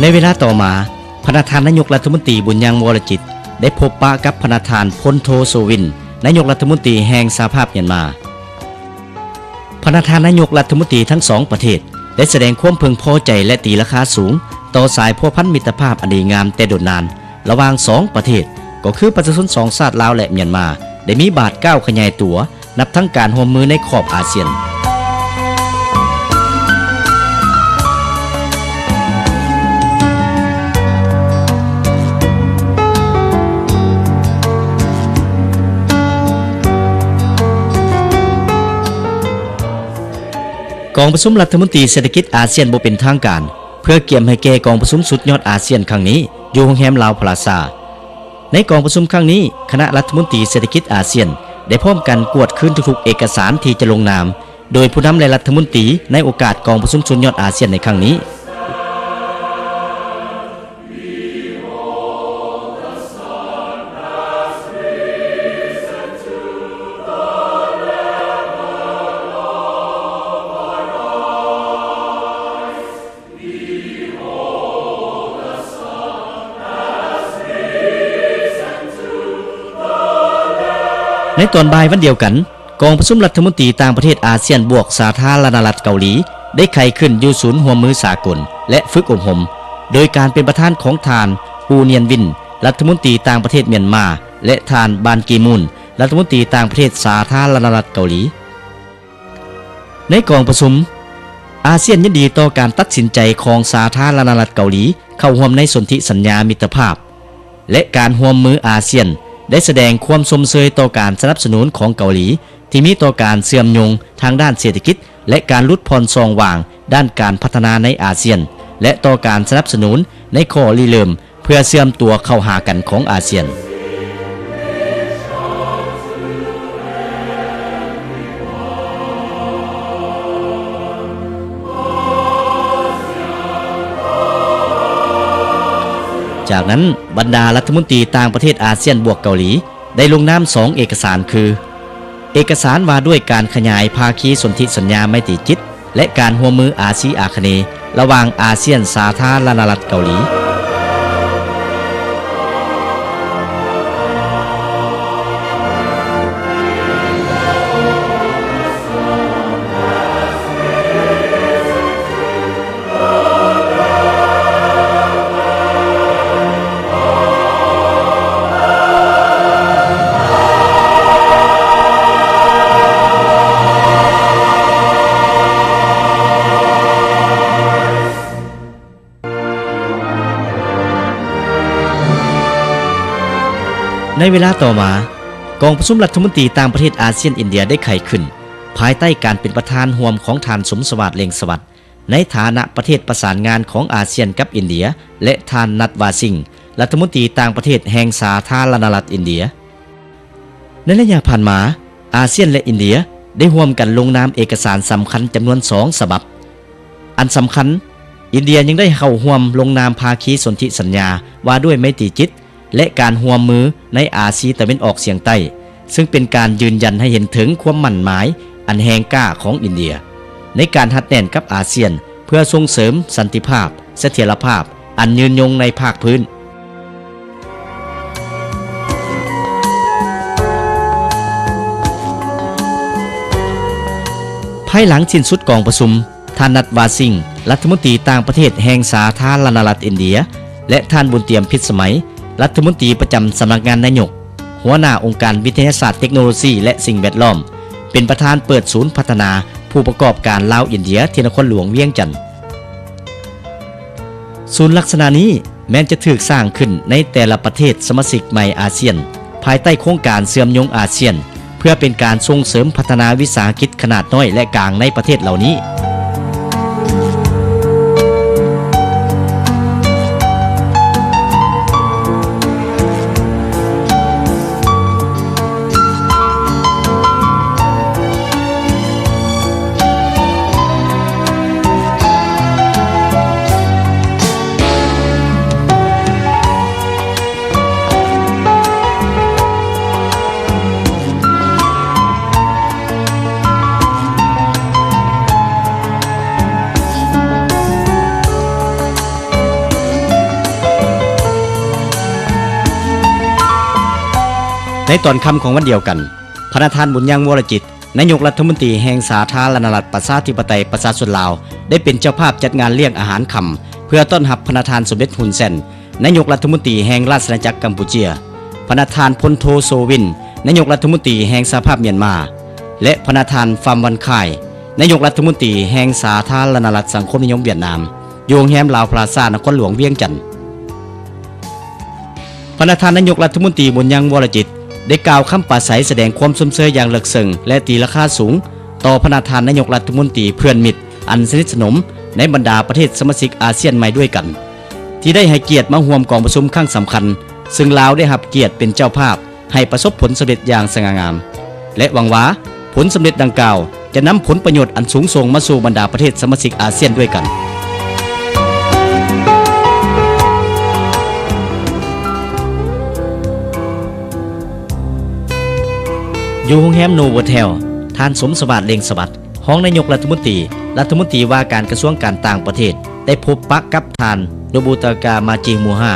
ໃນເວລາຕໍ່ມາ, ພະນະທ່ານນາຍົກລັດຖະມົນຕີ ບຸນຍັງ ວໍລະຈິດ ໄດ້ພົບປະກັບພະນະທ່ານ ພົນໂທ ໂຊວິນ ນາຍົກລັດຖະມົນຕີແຫ່ງສະຫະພາບມຽນມາ. ພະນະທ່ານນາຍົກລັດຖະມົນຕີທັງສອງປະເທດ ໄດ້ສະແດງຄວາມເພິ່ງພໍໃຈ ແລະ ຕີລາຄາສູງຕໍ່ສາຍພົວພັນມິດຕະພາບອັນດີງາມແຕ່ດົນນານ ລະຫວ່າງສອງປະເທດ, ກໍຄືປະຊາຊົນສອງຊາດລາວ ແລະ ມຽນມາ ໄດ້ມີບາດກ້າວຂະຫຍາຍຕົວ ນັບທັງການຮ່ວມມືໃນຂອບອາຊຽນ. ກອງປະຊຸມລັດຖະມົນຕີເສດຖະກິດອາຊຽນບໍ່ເປັນທາງການ ເພື່ອກຽມໃຫ້ແກ່ກອງປະຊຸມສຸດຍອດອາຊຽນຄັ້ງນີ້ ຢູ່ໂຮງແຮມລາວພລາຊາ. ໃນກອງປະຊຸມຄັ້ງນີ້, ຄະນະລັດຖະມົນຕີເສດຖະກິດອາຊຽນ ໄດ້ພ້ອມກັນກວດຄືນທຸກໆເອກະສານທີ່ຈະລົງນາມ ໂດຍຜູ້ນຳ ແລະ ລັດຖະມົນຕີ ໃນໂອກາດກອງປະຊຸມສຸດຍອດອາຊຽນໃນຄັ້ງນີ້. ໃນຕອນບ່າຍວັນດຽວກັນ, ກອງປະຊຸມລັດຖະມົນຕີຕ່າງປະເທດອາຊຽນບວກສາທາລະນະລັດເກົາຫຼີ ໄດ້ໄຂຂຶ້ນຢູ່ສູນຮ່ວມມືສາກົນ ແລະ ຝຶກອົບຮົມ ໂດຍການເປັນປະທານຂອງທ່ານ ອູນຽນວິນ ລັດຖະມົນຕີຕ່າງປະເທດມຽນມາ ແລະ ທ່ານ ບານ ກີມູນ ລັດຖະມົນຕີຕ່າງປະເທດສາທາລະນະລັດເກົາຫຼີ. ໃນກອງປະຊຸມ, ອາຊຽນຍິນດີຕໍ່ການຕັດສິນໃຈຂອງສາທາລະນະລັດເກົາຫຼີເຂົ້າຮ່ວມໃນສົນທິສັນຍາມິດຕະພາບ ແລະ ການຮ່ວມມືອາຊຽນ ໄດ້ສະແດງຄວາມຊົມເຊີຍຕໍ່ການສະໜັບສະໜູນຂອງເກົາຫຼີ ທີ່ມີຕໍ່ການເຊື່ອມໂຍງທາງດ້ານເສດຖະກິດ ແລະ ການຫຼຸດຜ່ອນຊ່ອງວ່າງດ້ານການພັດທະນາໃນອາຊຽນ ແລະ ຕໍ່ການສະໜັບສະໜູນໃນຂໍ້ລິເລີ່ມ ເພື່ອເຊື່ອມຕົວເຂົ້າຫາກັນຂອງອາຊຽນ. ຈາກນັ້ນ, ບັນດາລັດຖະມົນຕີຕ່າງປະເທດອາຊຽນບວກເກົາຫຼີ ໄດ້ລົງນາມສອງເອກະສານຄື ເອກະສານວ່າດ້ວຍການຂະຫຍາຍພາຄີສົນທິສັນຍາໄມຕີຈິດ ແລະ ການຮ່ວມມືອາຊີອາຄະເນ ລະຫວ່າງອາຊຽນສາທາລະນະລັດເກົາຫຼີ. ໃນເວລາຕໍ່ມາ, ກອງປະຊຸມລັດຖະມົນຕີຕ່າງປະເທດອາຊຽນ-ອິນເດຍໄດ້ໄຂຂຶ້ນ ພາຍໃຕ້ການເປັນປະທານຮ່ວມຂອງທ່ານ ສົມສະຫວາດ ເລັ່ງສະຫວັດ ໃນຖານະປະເທດປະສານງານຂອງອາຊຽນກັບອິນເດຍ ແລະ ທ່ານ ນັດ ວາຊິງ ລັດຖະມົນຕີຕ່າງປະເທດແຫ່ງສາທາລະນະລັດອິນເດຍ. ໃນໄລຍະຜ່ານມາ, ອາຊຽນ ແລະ ອິນເດຍ ໄດ້ຮ່ວມກັນລົງນາມເອກະສານສຳຄັນຈຳນວນສອງສະບັບ. ອັນສຳຄັນ, ອິນເດຍຍັງໄດ້ເຂົ້າຮ່ວມລົງນາມພາຄີສົນທິສັນຍາວ່າດ້ວຍໄມຕີຈິດ ແລະ ການຮ່ວມມືໃນອາຊີຕາເວັນອອກສຽງໃຕ້, ເຊິ່ງເປັນການຢືນຢັນໃຫ້ເຫັນເຖິງຄວາມໝັ້ນໝາຍອັນແຮງກ້າຂອງອິນເດຍ ໃນການຮັດແໜ້ນກັບອາຊຽນ ເພື່ອສົ່ງເສີມສັນຕິພາບ, ສະຖຽນລະພາບອັນຍືນຍົງໃນພາກພື້ນ. ພາຍຫຼັງສິ້ນສຸດກອງປະຊຸມ, ທ່ານ ນັດ ວາຊິງ ລັດຖະມົນຕີຕ່າງປະເທດແຫ່ງສາທາລະນະລັດອິນເດຍ ແລະ ທ່ານ ບຸນຕຽມ ພິດສະໄໝ ລັດຖະມົນຕີປະຈຳສຳນັກງານນາຍົກ, ຫົວໜ້າອົງການວິທະຍາສາດ, ເຕັກໂນໂລຊີ ແລະ ສິ່ງແວດລ້ອມ ເປັນປະທານເປີດສູນພັດທະນາຜູ້ປະກອບການລາວ-ອິນເດຍ ທີ່ນະຄອນຫຼວງວຽງຈັນ. ສູນລັກສະນະນີ້ແມ່ນຈະຖືກສ້າງຂຶ້ນໃນແຕ່ລະປະເທດສະມາຊິກໃໝ່ອາຊຽນ ພາຍໃຕ້ໂຄງການເຊື່ອມໂຍງອາຊຽນ ເພື່ອເປັນການສົ່ງເສີມພັດທະນາວິສາຫະກິດຂະໜາດນ້ອຍ ແລະ ກາງໃນປະເທດເຫຼົ່ານີ້. ໃ ໃນຕອນຄ່ຳຂອງວັນດຽວກັນ, ພະນະທ່ານ ບຸນຍັງ ວໍລະຈິດ ນາຍົກລັດຖະມົນຕີແຫ່ງສາທາລະນະລັດ ປະຊາທິປະໄຕ ປະຊາຊົນລາວ ໄດ້ເປັນເຈົ້າພາບຈັດງານລ້ຽງອາຫານຄ່ຳ ເພື່ອຕ້ອນຮັບພະນະທ່ານ ສົມເດັດ ຮຸນແຊນ ນາຍົກລັດຖະມົນຕີແຫ່ງລາຊະອານາຈັກກຳປູເຈຍ, ພະນະທ່ານ ພົນໂທ ໂຊວິນ ນາຍົກລັດຖະມົນຕີແຫ່ງສະຫະພາບມຽນມາ ແລະ ພະນະທ່ານ ຟາມວັນຄາຍ ນາຍົກລັດຖະມົນຕີແຫ່ງສາທາລະນະລັດສັງຄົມນິຍົມຫວຽດນາມ ຢູ່ໂຮງແຮມລາວພລາຊາ ນະຄອນຫຼວງວຽງຈັນ. ພະນະທ່ານນາຍົກລັດຖະມົນຕີ ບຸນຍັງ ວໍລະຈິດ ໄດ້ກ່າວຄຳປາໄສສະແດງຄວາມຊົມເຊີຍຢ່າງເລິກເຊິ່ງ ແລະ ຕີລາຄາສູງຕໍ່ພະນະທ່ານນາຍົກລັດຖະມົນຕີເພື່ອນມິດອັນສະໜິດສະໜົມໃນບັນດາປະເທດສະມາຊິກອາຊຽນໃໝ່ດ້ວຍກັນ ທີ່ໄດ້ໃຫ້ກຽດມາຮ່ວມກອງປະຊຸມຄັ້ງສຳຄັນ, ເຊິ່ງລາວໄດ້ຮັບກຽດເປັນເຈົ້າພາບ ໃຫ້ປະສົບຜົນສຳເລັດຢ່າງສະຫງ່າງາມ ແລະ ຫວັງວ່າຜົນສຳເລັດດັ່ງກ່າວຈະນຳຜົນປະໂຫຍດອັນສູງສົ່ງມາສູ່ບັນດາປະເທດສະມາຊິກອາຊຽນດ້ວຍກັນ. ຢູ່ໂຮງແຮມໂນໂວເທວ, ທ່ານ ສົມສະຫວາດ ເລັ່ງສະຫວັດ ຮອງນາຍົກລັດຖະມົນຕີ, ລັດຖະມົນຕີວ່າການກະຊວງການຕ່າງປະເທດ ໄດ້ພົບປະກັບທ່ານ ໂນບູຕາກາ ມາຈິ ມູຮາ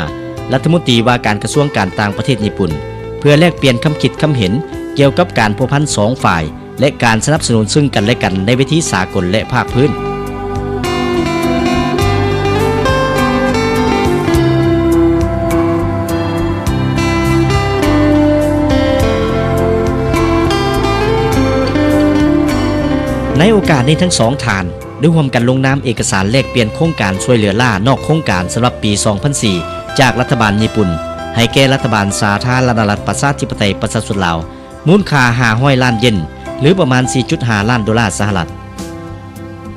ລັດຖະມົນຕີວ່າການກະຊວງການຕ່າງປະເທດຍີ່ປຸ່ນ ເພື່ອແລກປ່ຽນຄຳຄິດຄຳເຫັນກ່ຽວກັບການພົວພັນສອງຝ່າຍ ແລະ ການສະໜັບສະໜູນເຊິ່ງກັນແລະກັນໃນເວທີສາກົນ ແລະ ພາກພື້ນ. ໃນໂອກາດນີ້, ທັງສອງທ່ານໄດ້ຮ່ວມກັນລົງນາມເອກະສານແລກປ່ຽນໂຄງການຊ່ວຍເຫຼືອລ້ານອກໂຄງການສຳລັບປີສອງພັນສີ່ ຈາກລັດຖະບານຍີ່ປຸ່ນ ໃຫ້ແກ່ລັດຖະບານສາທາລະນະລັດປະຊາທິປະໄຕປະຊາຊົນລາວ ມູນຄ່າຫ້າຮ້ອຍລ້ານເຢນ ຫຼື ປະມານສີ່ຈຸດຫ້າລ້ານໂດລາສະຫະລັດ.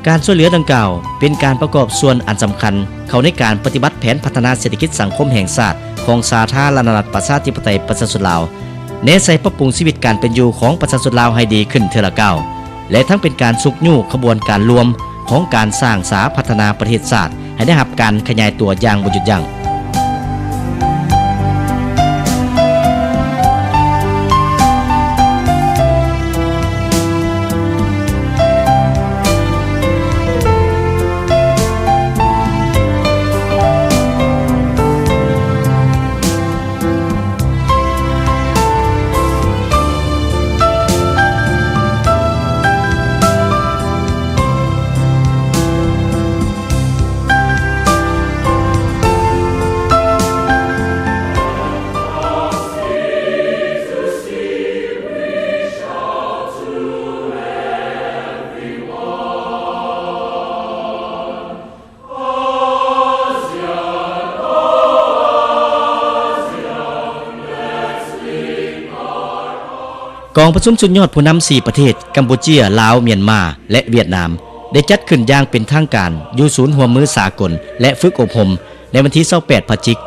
ການຊ່ວຍເຫຼືອດັ່ງກ່າວ ເປັນການປະກອບສ່ວນອັນສຳຄັນເຂົ້າໃນການປະຕິບັດແຜນພັດທະນາເສດຖະກິດສັງຄົມແຫ່ງຊາດຂອງສາທາລະນະລັດປະຊາທິປະໄຕປະຊາຊົນລາວ, ແນໃສ່ປັບປຸງຊີວິດການເປັນຢູ່ຂອງປະຊາຊົນລາວໃຫ້ດີຂຶ້ນເທື່ອລະກ້າວ ແລະ ທັງເປັນການຊຸກຍູ້ຂະບວນການລວມຂອງການສ້າງສາພັດທະນາປະເທດຊາດ ໃຫ້ໄດ້ຮັບການຂະຫຍາຍຕົວຢ່າງບໍ່ຢຸດຢັ້ງ. ກອງປະຊຸມສຸດຍອດຜູ້ນຳສີ່ປະເທດ ກຳປູເຈຍ, ລາວ, ມຽນມາ ແລະ ຫວຽດນາມ ໄດ້ຈັດຂຶ້ນຢ່າງເປັນທາງການຢູ່ສູນຮ່ວມມືສາກົນ ແລະ ຝຶກອົບຮົມ ໃນວັນທີຊາວແປດ ພະຈິກ.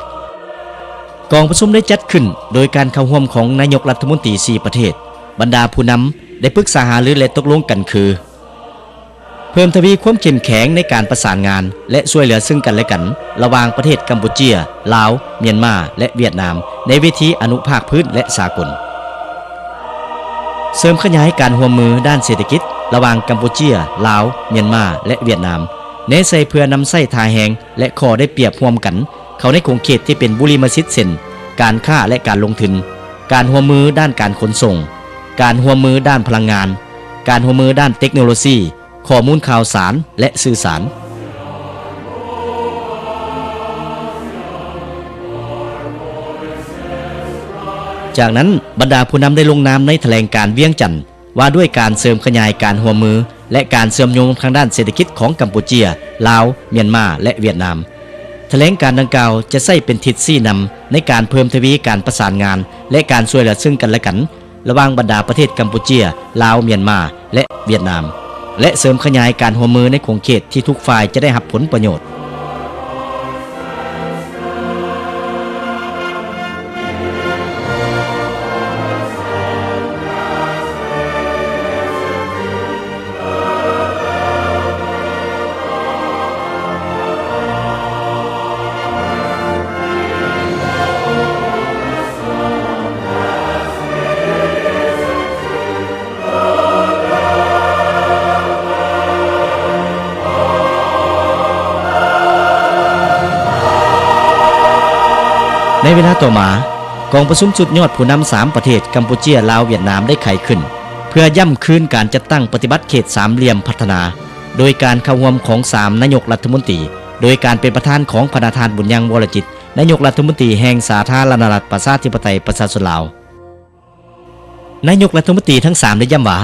ກອງປະຊຸມໄດ້ຈັດຂຶ້ນໂດຍການເຂົ້າຮ່ວມຂອງນາຍົກລັດຖະມົນຕີສີ່ປະເທດ. ບັນດາຜູ້ນຳໄດ້ປຶກສາຫາລື ແລະ ຕົກລົງກັນຄື ເພີ່ມທະວີຄວາມເຂັ້ມແຂງໃນການປະສານງານ ແລະ ຊ່ວຍເຫຼືອເຊິ່ງກັນແລະກັນ ລະຫວ່າງປະເທດກຳປູເຈຍ, ລາວ, ມຽນມາ ແລະ ຫວຽດນາມ ໃນເວທີອະນຸພາກພື້ນ ແລະ ສາກົນ. ເສີມຂະຫຍາຍການຮ່ວມມືດ້ານເສດຖະກິດລະຫວ່າງກຳປູເຈຍ, ລາວ, ມຽນມາ ແລະ ຫວຽດນາມ ແນໃສ່ເພື່ອນຳໃຊ້ທ່າແຮງ ແລະ ຂໍ້ໄດ້ປຽບຮ່ວມກັນເຂົ້າໃນຂົງເຂດທີ່ເປັນບຸລິມະສິດ ເຊັ່ນ ການຄ້າ ແລະ ການລົງທຶນ, ການຮ່ວມມືດ້ານການຂົນສົ່ງ, ການຮ່ວມມືດ້ານພະລັງງານ, ການຮ່ວມມືດ້ານເຕັກໂນໂລຊີ, ຂໍ້ມູນຂ່າວສານ ແລະ ສື່ສານ. ຈາກນັ້ນ, ບັນດາຜູ້ນຳໄດ້ລົງນາມໃນຖະແຫຼງການວຽງຈັນ ວ່າດ້ວຍການເສີມຂະຫຍາຍການຮ່ວມມື ແລະ ການເຊື່ອມໂຍງທາງດ້ານເສດຖະກິດຂອງກຳປູເຈຍ, ລາວ, ມຽນມາ ແລະ ຫວຽດນາມ. ຖະແຫຼງການດັ່ງກ່າວຈະໃຊ້ເປັນທິດຊີ້ນຳໃນການເພີ່ມທະວີການປະສານງານ ແລະ ການຊ່ວຍເຫຼືອເຊິ່ງກັນແລະກັນ ລະຫວ່າງບັນດາປະເທດກຳປູເຈຍ, ລາວ, ມຽນມາ ແລະ ຫວຽດນາມ ແລະ ເສີມຂະຫຍາຍການຮ່ວມມືໃນຂົງເຂດທີ່ທຸກຝ່າຍຈະໄດ້ຮັບຜົນປະໂຫຍດ. ໃນເວລາຕໍ່ມາ, ກອງປະຊຸມສຸດຍອດຜູ້ນຳສາມປະເທດ ກຳປູເຈຍ, ລາວ, ຫວຽດນາມ ໄດ້ໄຂຂຶ້ນ ເພື່ອຢ້ຳຄືນການຈັດຕັ້ງປະຕິບັດເຂດສາມຫຼ່ຽມພັດທະນາ ໂດຍການເຂົ້າຮ່ວມຂອງສາມນາຍົກລັດຖະມົນຕີ ໂດຍການເປັນປະທານຂອງພະນະທ່ານ ບຸນຍັງ ວໍລະຈິດ ນາຍົກລັດຖະມົນຕີແຫ່ງສາທາລະນະລັດ ປະຊາທິປະໄຕ ປະຊາຊົນລາວ. ນາຍົກລັດຖະມົນຕີທັງສາມໄດ້ຢ້ຳວ່າ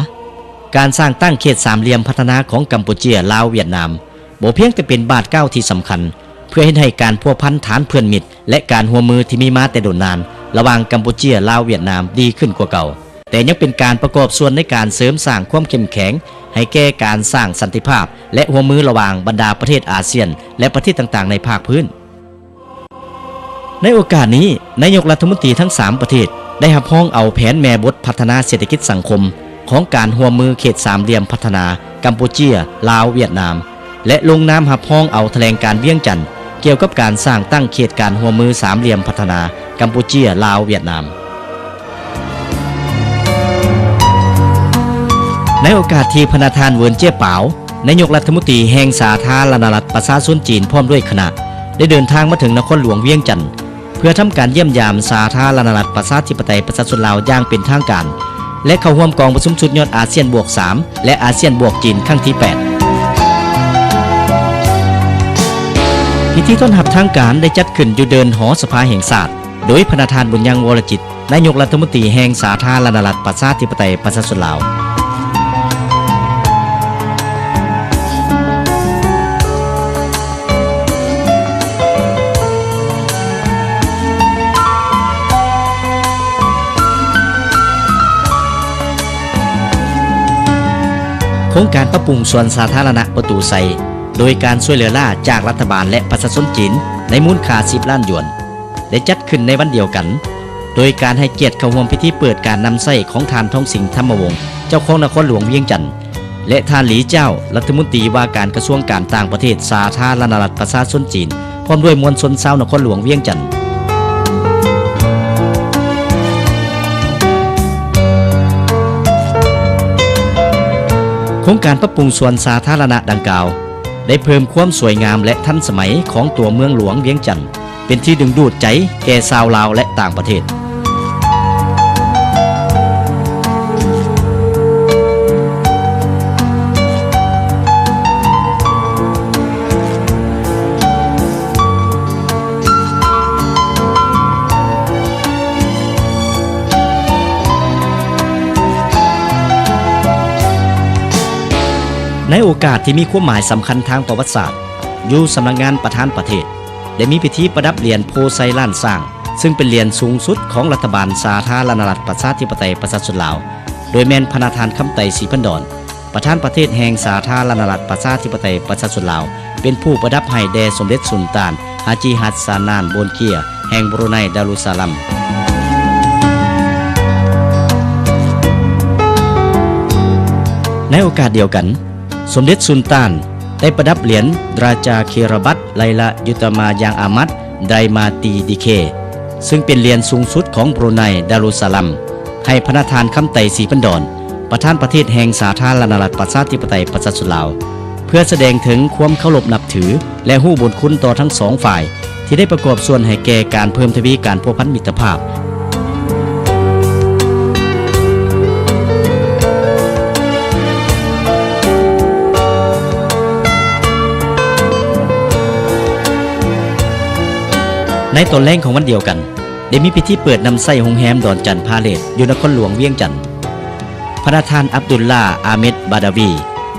ການສ້າງຕັ້ງເຂດສາມຫຼ່ຽມພັດທະນາຂອງກຳປູເຈຍ, ລາວ, ຫວຽດນາມ ບໍ່ພຽງແຕ່ເປັນບາດກ້າວທີ່ສຳຄັນ ເພື່ອເຮັດໃຫ້ການພົວພັນຖານເພື່ອນມິດ ແລະ ການຮ່ວມມືທີ່ມີມາແຕ່ດົນນານ ລະຫວ່າງກຳປູເຈຍ, ລາວ, ຫວຽດນາມ ດີຂຶ້ນກວ່າເກົ່າ, ແຕ່ຍັງເປັນການປະກອບສ່ວນໃນການເສີມສ້າງຄວາມເຂັ້ມແຂງໃຫ້ແກ່ການສ້າງສັນຕິພາບ ແລະ ຮ່ວມມືລະຫວ່າງບັນດາປະເທດອາຊຽນ ແລະ ປະເທດຕ່າງໆໃນພາກພື້ນ. ໃນໂອກາດນີ້, ນາຍົກລັດຖະມົນຕີທັງສາມປະເທດໄດ້ຮັບຮອງເອົາແຜນແມ່ບົດພັດທະນາເສດຖະກິດສັງຄົມຂອງການຮ່ວມມືເຂດສາມຫຼ່ຽມພັດທະນາ ກຳປູເຈຍ, ລາວ, ຫວຽດນາມ ແລະ ລົງນາມຮັບຮອງເອົາຖະແຫຼງການວຽງຈັນ ກ່ຽວກັບການສ້າງຕັ້ງເຂດການຮ່ວມມືສາມຫຼ່ຽມພັດທະນາ ກຳປູເຈຍ, ລາວ, ຫວຽດນາມ. ໃນໂອກາດທີ່ພະນະທ່ານ ເຫວີນ ເຈ້ຍປາວ ນາຍົກລັດຖະມົນຕີແຫ່ງສາທາລະນະລັດປະຊາຊົນຈີນ ພ້ອມດ້ວຍຄະນະ ໄດ້ເດີນທາງມາເຖິງນະຄອນຫຼວງວຽງຈັນ ເພື່ອທຳການຢ້ຽມຢາມສາທາລະນະລັດປະຊາທິປະໄຕປະຊາຊົນລາວຢ່າງເປັນທາງການ ແລະ ເຂົ້າຮ່ວມກອງປະຊຸມສຸດຍອດອາຊຽນບວກສາມ ແລະ ອາຊຽນບວກຈີນຄັ້ງທີແປດ. ພິທີຕ້ອນຮັບທາງການໄດ້ຈັດຂຶ້ນຢູ່ເດີ່ນຫໍສະພາແຫ່ງຊາດ ໂດຍພະນະທ່ານ ບຸນຍັງ ວໍລະຈິດ ນາຍົກລັດຖະມົນຕີແຫ່ງສາທາລະນະລັດປະຊາທິປະໄຕປະຊາຊົນລາວ. ໂຄງການປັບປຸງສວນສາທາລະນະປະຕູໄຊ ໂດຍການຊ່ວຍເຫຼືອລ້າຈາກລັດຖະບານ ແລະ ປະຊາຊົນຈີນ ໃນມູນຄ່າສິບລ້ານຢວນ ໄດ້ຈັດຂຶ້ນໃນວັນດຽວກັນ ໂດຍການໃຫ້ກຽດເຂົ້າຮ່ວມພິທີເປີດການນຳໃຊ້ຂອງທ່ານ ທອງສິງ ທຳມະວົງ ເຈົ້າຄອງນະຄອນຫຼວງວຽງຈັນ ແລະ ທ່ານ ຫຼີ ເຈົ້າ ລັດຖະມົນຕີວ່າການກະຊວງການຕ່າງປະເທດສາທາລະນະລັດປະຊາຊົນຈີນ ພ້ອມດ້ວຍມວນຊົນຊາວນະຄອນຫຼວງວຽງຈັນ. ໂຄງການປັບປຸງສວນສາທາລະນະດັ່ງກ່າວ ໄດ້ເພີ່ມຄວາມສວຍງາມ ແລະ ທັນສະໄໝຂອງຕົວເມືອງຫຼວງວຽງຈັນ ເປັນທີ່ດຶງດູດໃຈແກ່ຊາວລາວ ແລະ ຕ່າງປະເທດ. ໃນໂອກາດທີ່ມີຄວາມໝາຍສຳຄັນທາງປະຫວັດສາດ, ຢູ່ສຳນັກງານປະທານປະເທດ ໄດ້ມີພິທີປະດັບຫຼຽນໂພໄຊລ້ານຊ້າງ, ຊຶ່ງເປັນຫຼຽນສູງສຸດຂອງລັດຖະບານສາທາລະນະລັດປະຊາທິປະໄຕປະຊາຊົນລາວ, ໂດຍແມ່ນພະນະທ່ານ ຄຳໄຕ ສີພັນດອນ ປະທານປະເທດແຫ່ງສາທາລະນະລັດປະຊາທິປະໄຕປະຊາຊົນລາວ ເປັນຜູ້ປະດັບໃຫ້ແດ່ສົມເດັດສຸນຕານ ຮາຈີ ຮັດຊານານ ໂບນເກຍ ແຫ່ງບຣູໄນ ດາລຸດຊາລຳ. ໃນໂອກາດດຽວກັນ, ສົມເດັດສຸນຕານໄດ້ປະດັບຫຼຽນ ດຣາຈາເຄຣະບັດ ໄລລະ ຍຸດຕະມາຍັງອາມັດ ໄດມາຕີດີເຄ ຊຶ່ງເປັນຫຼຽນສູງສຸດຂອງບຣູໄນ ດາລຸດຊາລຳ ໃຫ້ພະນະທ່ານ ຄຳໄຕ ສີພັນດອນ ປະທານປະເທດແຫ່ງສາທາລະນະລັດປະຊາທິປະໄຕປະຊາຊົນລາວ ເພື່ອສະແດງເຖິງຄວາມເຄົາລົບນັບຖື ແລະ ຮູ້ບຸນຄຸນຕໍ່ທັງສອງຝ່າຍ ທີ່ໄດ້ປະກອບສ່ວນໃຫ້ແກ່ການເພີ່ມທະວີການພົວພັນມິດຕະພາບ. ໃນຕອນແລງຂອງວັນດຽວກັນ, ໄດ້ມີພິທີເປີດນຳໃຊ້ໂຮງແຮມດອນຈັນພາເລດ ຢູ່ນະຄອນຫຼວງວຽງຈັນ. ພະນະທ່ານ ອັບດຸລລາ ອາເມັດ ບາດາວີ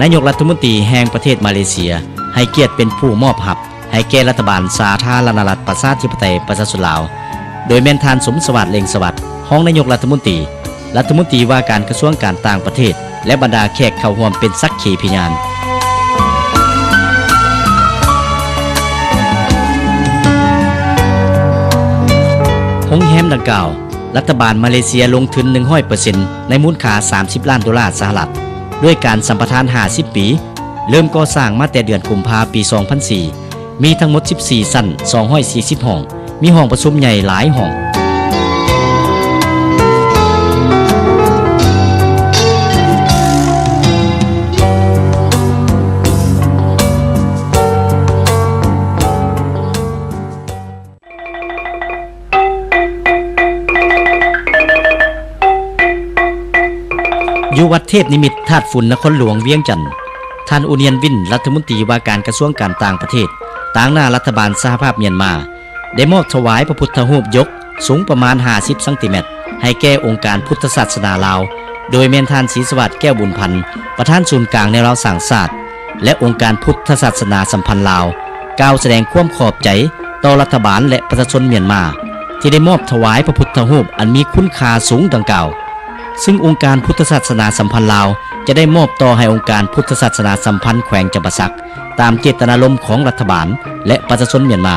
ນາຍົກລັດຖະມົນຕີແຫ່ງປະເທດມາເລເຊຍ ໃຫ້ກຽດເປັນຜູ້ມອບຮັບ ໃຫ້ແກ່ລັດຖະບານສາທາລະນະລັດປະຊາທິປະໄຕປະຊາຊົນລາວ, ໂດຍແມ່ນທ່ານ ສົມສະຫວາດ ເລັ່ງສະຫວັດ ຮອງນາຍົກລັດຖະມົນຕີ, ລັດຖະມົນຕີວ່າການກະຊວງການຕ່າງປະເທດ ແລະ ບັນດາແຂກເຂົ້າຮ່ວມເປັນສັກຂີພະຍານ. ໂຮງແຮມດັ່ງກ່າວ, ລັດຖະບານມາເລເຊຍລົງທຶນໜຶ່ງຮ້ອຍເປີເຊັນ ໃນມູນຄ່າສາມສິບລ້ານໂດລາສະຫະລັດ, ດ້ວຍການສຳປະທານຫ້າສິບປີ, ເລີ່ມກໍ່ສ້າງມາແຕ່ເດືອນກຸມພາປີສອງພັນສີ່ ມີທັງໝົດສິບສີ່ຊັ້ນ ສອງຮ້ອຍສີ່ສິບຫ້ອງ, ມີຫ້ອງປະຊຸມໃຫຍ່ຫຼາຍຫ້ອງ. ໃ ຢູ່ວັດເທບນິມິດທາດຝຸ່ນ ນະຄອນຫຼວງວຽງຈັນ, ທ່ານ ອູນຽນ ວິນ ລັດຖະມົນຕີວ່າການກະຊວງການຕ່າງປະເທດ ຕາງໜ້າລັດຖະບານສະຫະພາບມຽນມາ ໄດ້ມອບຖວາຍພະພຸດທະຮູບຍົກສູງປະມານຫ້າສິບຊັງຕີແມັດ ໃຫ້ແກ່ອົງການພຸດທະສາສະໜາລາວ, ໂດຍແມ່ນທ່ານ ສີສະຫວາດ ແກ້ວບຸນພັນ ປະທານສູນກາງແນວລາວສ້າງຊາດ ແລະ ອົງການພຸດທະສາສະໜາສຳພັນລາວ ກ່າວສະແດງຄວາມຂອບໃຈຕໍ່ລັດຖະບານ ແລະ ປະຊາຊົນມຽນມາ ທີ່ໄດ້ມອບຖວາຍພະພຸດທະຮູບອັນມີຄຸນຄ່າສູງດັ່ງກ່າວ, ຊຶ່ງອົງການພຸດທະສາສະໜາສຳພັນລາວ ຈະໄດ້ມອບຕໍ່ໃຫ້ອົງການພຸດທະສາສະໜາສຳພັນແຂວງຈຳປາສັກ ຕາມເຈດຕະນາລົມຂອງລັດຖະບານ ແລະ ປະຊາຊົນມຽນມາ.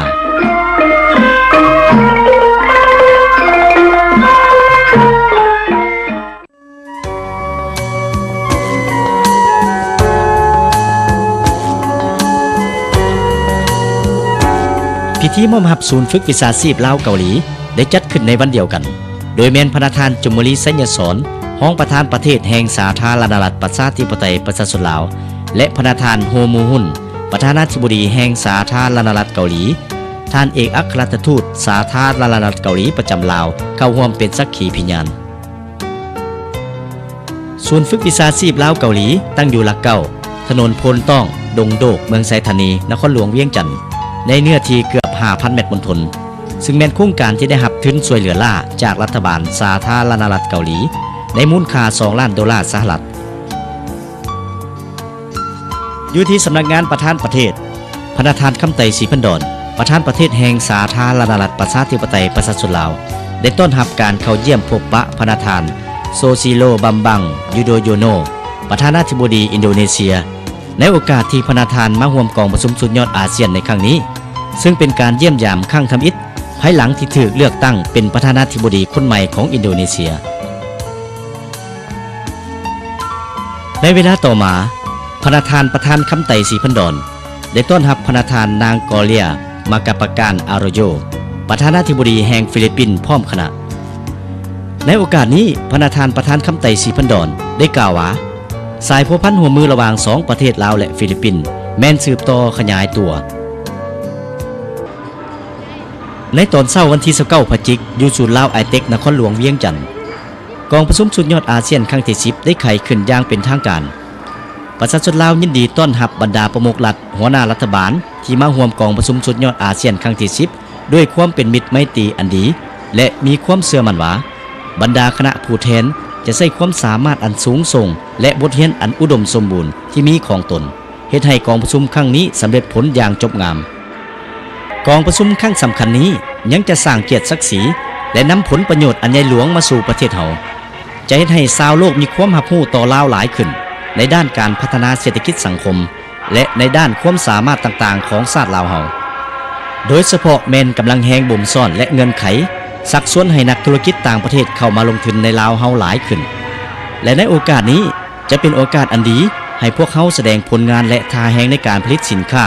ພິທີມອບຮັບສູນຝຶກວິຊາຊີບລາວເກົາຫຼີ ໄດ້ຈັດຂຶ້ນໃນວັນດຽວກັນ, ໂດຍແມ່ນພະນະທ່ານ ຈຸມມະລີ ໄຊຍະສອນ ຮອງປະທານປະເທດແຫ່ງສາທາລະນະລັດ ປະຊາທິປະໄຕ ປະຊາຊົນລາວ ແລະ ພະນະທ່ານ ໂຮ ມູຮຸນ ປະທານາທິບໍດີແຫ່ງສາທາລະນະລັດເກົາຫຼີ, ທ່ານເອກອັກຄະລັດຖະທູດສາທາລະນະລັດເກົາຫຼີປະຈຳລາວ ເຂົ້າຮ່ວມເປັນສັກຂີພິຍານ. ສູນຝຶກວິຊາຊີບລາວເກົາຫຼີ ຕັ້ງຢູ່ຫຼັກເກົ້າ ຖະໜົນໂພນຕ້ອງ ດົງໂດກ ເມືອງໄຊທານີ ນະຄອນຫຼວງວຽງຈັນ ໃນເນື້ອທີ່ເກືອບຫ້າພັນແມັດມົນທົນ, ຊຶ່ງແມ່ນໂຄງການທີ່ໄດ້ຮັບທຶນຊ່ວຍເຫຼືອລ້າຈາກລັດຖະບານສາທາລະນະລັດເກົາຫຼີ ໃນມູນຄ່າສອງລ້ານໂດລາສະຫະລັດ. ຢູ່ທີ່ສຳນັກງານປະທານປະເທດ, ພະນະທ່ານ ຄຳໄຕ ສີພັນດອນ ປະທານປະເທດແຫ່ງສາທາລະນະລັດປະຊາທິປະໄຕປະຊາຊົນລາວ ໄດ້ຕ້ອນຮັບການເຂົ້າຢ້ຽມພົບປະພະນະທ່ານ ໂຊຊີໂລ ບຳບັງ ຢູໂດໂຍໂນ ປະທານາທິບໍດີອິນໂດເນເຊຍ ໃນໂອກາດທີ່ພະນະທ່ານມາຮ່ວມກອງປະຊຸມສຸດຍອດອາຊຽນໃນຄັ້ງນີ້, ຊຶ່ງເປັນການຢ້ຽມຢາມຄັ້ງທຳອິດ ພາຍຫຼັງທີ່ຖືກເລືອກຕັ້ງເປັນປະທານາທິບໍດີຄົນໃໝ່ຂອງອິນໂດເນເຊຍ. ໃນເວລາຕໍ່ມາ, ພະນະທ່ານປະທານ ຄຳໄຕ ສີພັນດອນ ໄດ້ຕ້ອນຮັບພະນະທ່ານນາງ ກອເລຍ ມາກາປະການ ອາໂຣໂຍ ປະທານາທິບໍດີແຫ່ງຟີລິບປິນ ພ້ອມຄະນະ. ໃນໂອກາດນີ້, ພະນະທ່ານປະທານ ຄຳໄຕ ສີພັນດອນ ໄດ້ກ່າວວ່າ, ສາຍພົວພັນຮ່ວມມືລະຫວ່າງສອງປະເທດລາວ ແລະ ຟີລິບປິນ ແມ່ນສືບຕໍ່ຂະຫຍາຍຕົວ. ໃນຕອນເຊົ້າວັນທີຊາວເກົ້າ ພະຈິກ ຢູ່ສູນລາວໄອເຕັກ ນະຄອນຫຼວງວຽງຈັນ, ກອງປະຊຸມສຸດຍອດອາຊຽນຄັ້ງທີສິບ ໄດ້ໄຂຂຶ້ນຢ່າງເປັນທາງການ. ປະຊາຊົນລາວຍິນດີຕ້ອນຮັບບັນດາປະມຸກລັດ, ຫົວໜ້າລັດຖະບານ ທີ່ມາຮ່ວມກອງປະຊຸມສຸດຍອດອາຊຽນຄັ້ງທີສິບ ດ້ວຍຄວາມເປັນມິດໄມຕີອັນດີ ແລະ ມີຄວາມເຊື່ອໝັ້ນວ່າ ບັນດາຄະນະຜູ້ແທນຈະໃຊ້ຄວາມສາມາດອັນສູງສົ່ງ ແລະ ບົດຮຽນອັນອຸດົມສົມບູນທີ່ມີຂອງຕົນ ເຮັດໃຫ້ກອງປະຊຸມຄັ້ງນີ້ສຳເລັດຜົນຢ່າງຈົບງາມ. ກອງປະຊຸມຄັ້ງສຳຄັນນີ້ຍັງຈະສ້າງກຽດສັກສີ ແລະ ນຳຜົນປະໂຫຍດອັນໃຫຍ່ຫຼວງມາສູ່ປະເທດເຮົາ, ຈະເຮັດໃຫ້ຊາວໂລກມີຄວາມຮັບຮູ້ຕໍ່ລາວຫຼາຍຂຶ້ນ ໃນດ້ານການພັດທະນາເສດຖະກິດສັງຄົມ ແລະ ໃນດ້ານຄວາມສາມາດຕ່າງໆຂອງຊາດລາວເຮົາ, ໂດຍສະເພາະແມ່ນກຳລັງແຮງບົ່ມຊ້ອນ ແລະ ເງື່ອນໄຂຊັກຊວນໃຫ້ນັກທຸລະກິດຕ່າງປະເທດເຂົ້າມາລົງທຶນໃນລາວເຮົາຫຼາຍຂຶ້ນ. ແລະ ໃນໂອກາດນີ້ ຈະເປັນໂອກາດອັນດີໃຫ້ພວກເຮົາສະແດງຜົນງານ ແລະ ທ່າແຮງໃນການຜະລິດສິນຄ້າ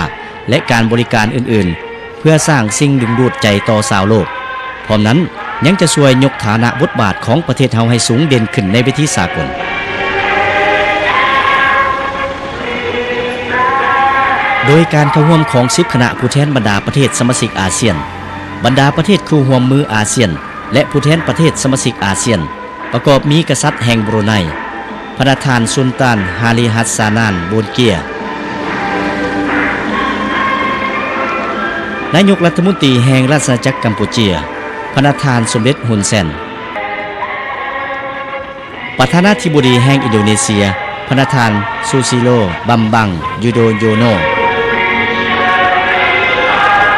ແລະ ການບໍລິການອື່ນໆ ເພື່ອສ້າງສິ່ງດຶງດູດໃຈຕໍ່ຊາວໂລກ. ພ້ອມນັ້ນ, ຍັງຈະຊ່ວຍຍົກຖານະບົດບາດຂອງປະເທດເຮົາໃຫ້ສູງເດັ່ນຂຶ້ນໃນເວທີສາກົນ. ໂດຍການເຂົ້າຮ່ວມຂອງສິບຄະນະຜູ້ແທນບັນດາປະເທດສະມາຊິກອາຊຽນ, ບັນດາປະເທດຄູ່ຮ່ວມມືອາຊຽນ ແລະ ຜູ້ແທນປະເທດສະມາຊິກອາຊຽນ, ປະກອບມີກະສັດແຫ່ງບຣູໄນ, ພະນະທ່ານ ສຸນຕານ ຮາລີ ຮັດຊານານ ໂບນເກຍ, ນາຍົກລັດຖະມົນຕີແຫ່ງລາຊະອານາຈັກກຳປູເຈຍ, ພະນະທ່ານ ສົມເດັດ ຮຸນແຊນ, ປະທານາທິບໍດີແຫ່ງອິນໂດເນເຊຍ, ພະນະທ່ານ ຊູຊີໂລ ບຳບັງ ຢູໂດໂຍໂນ,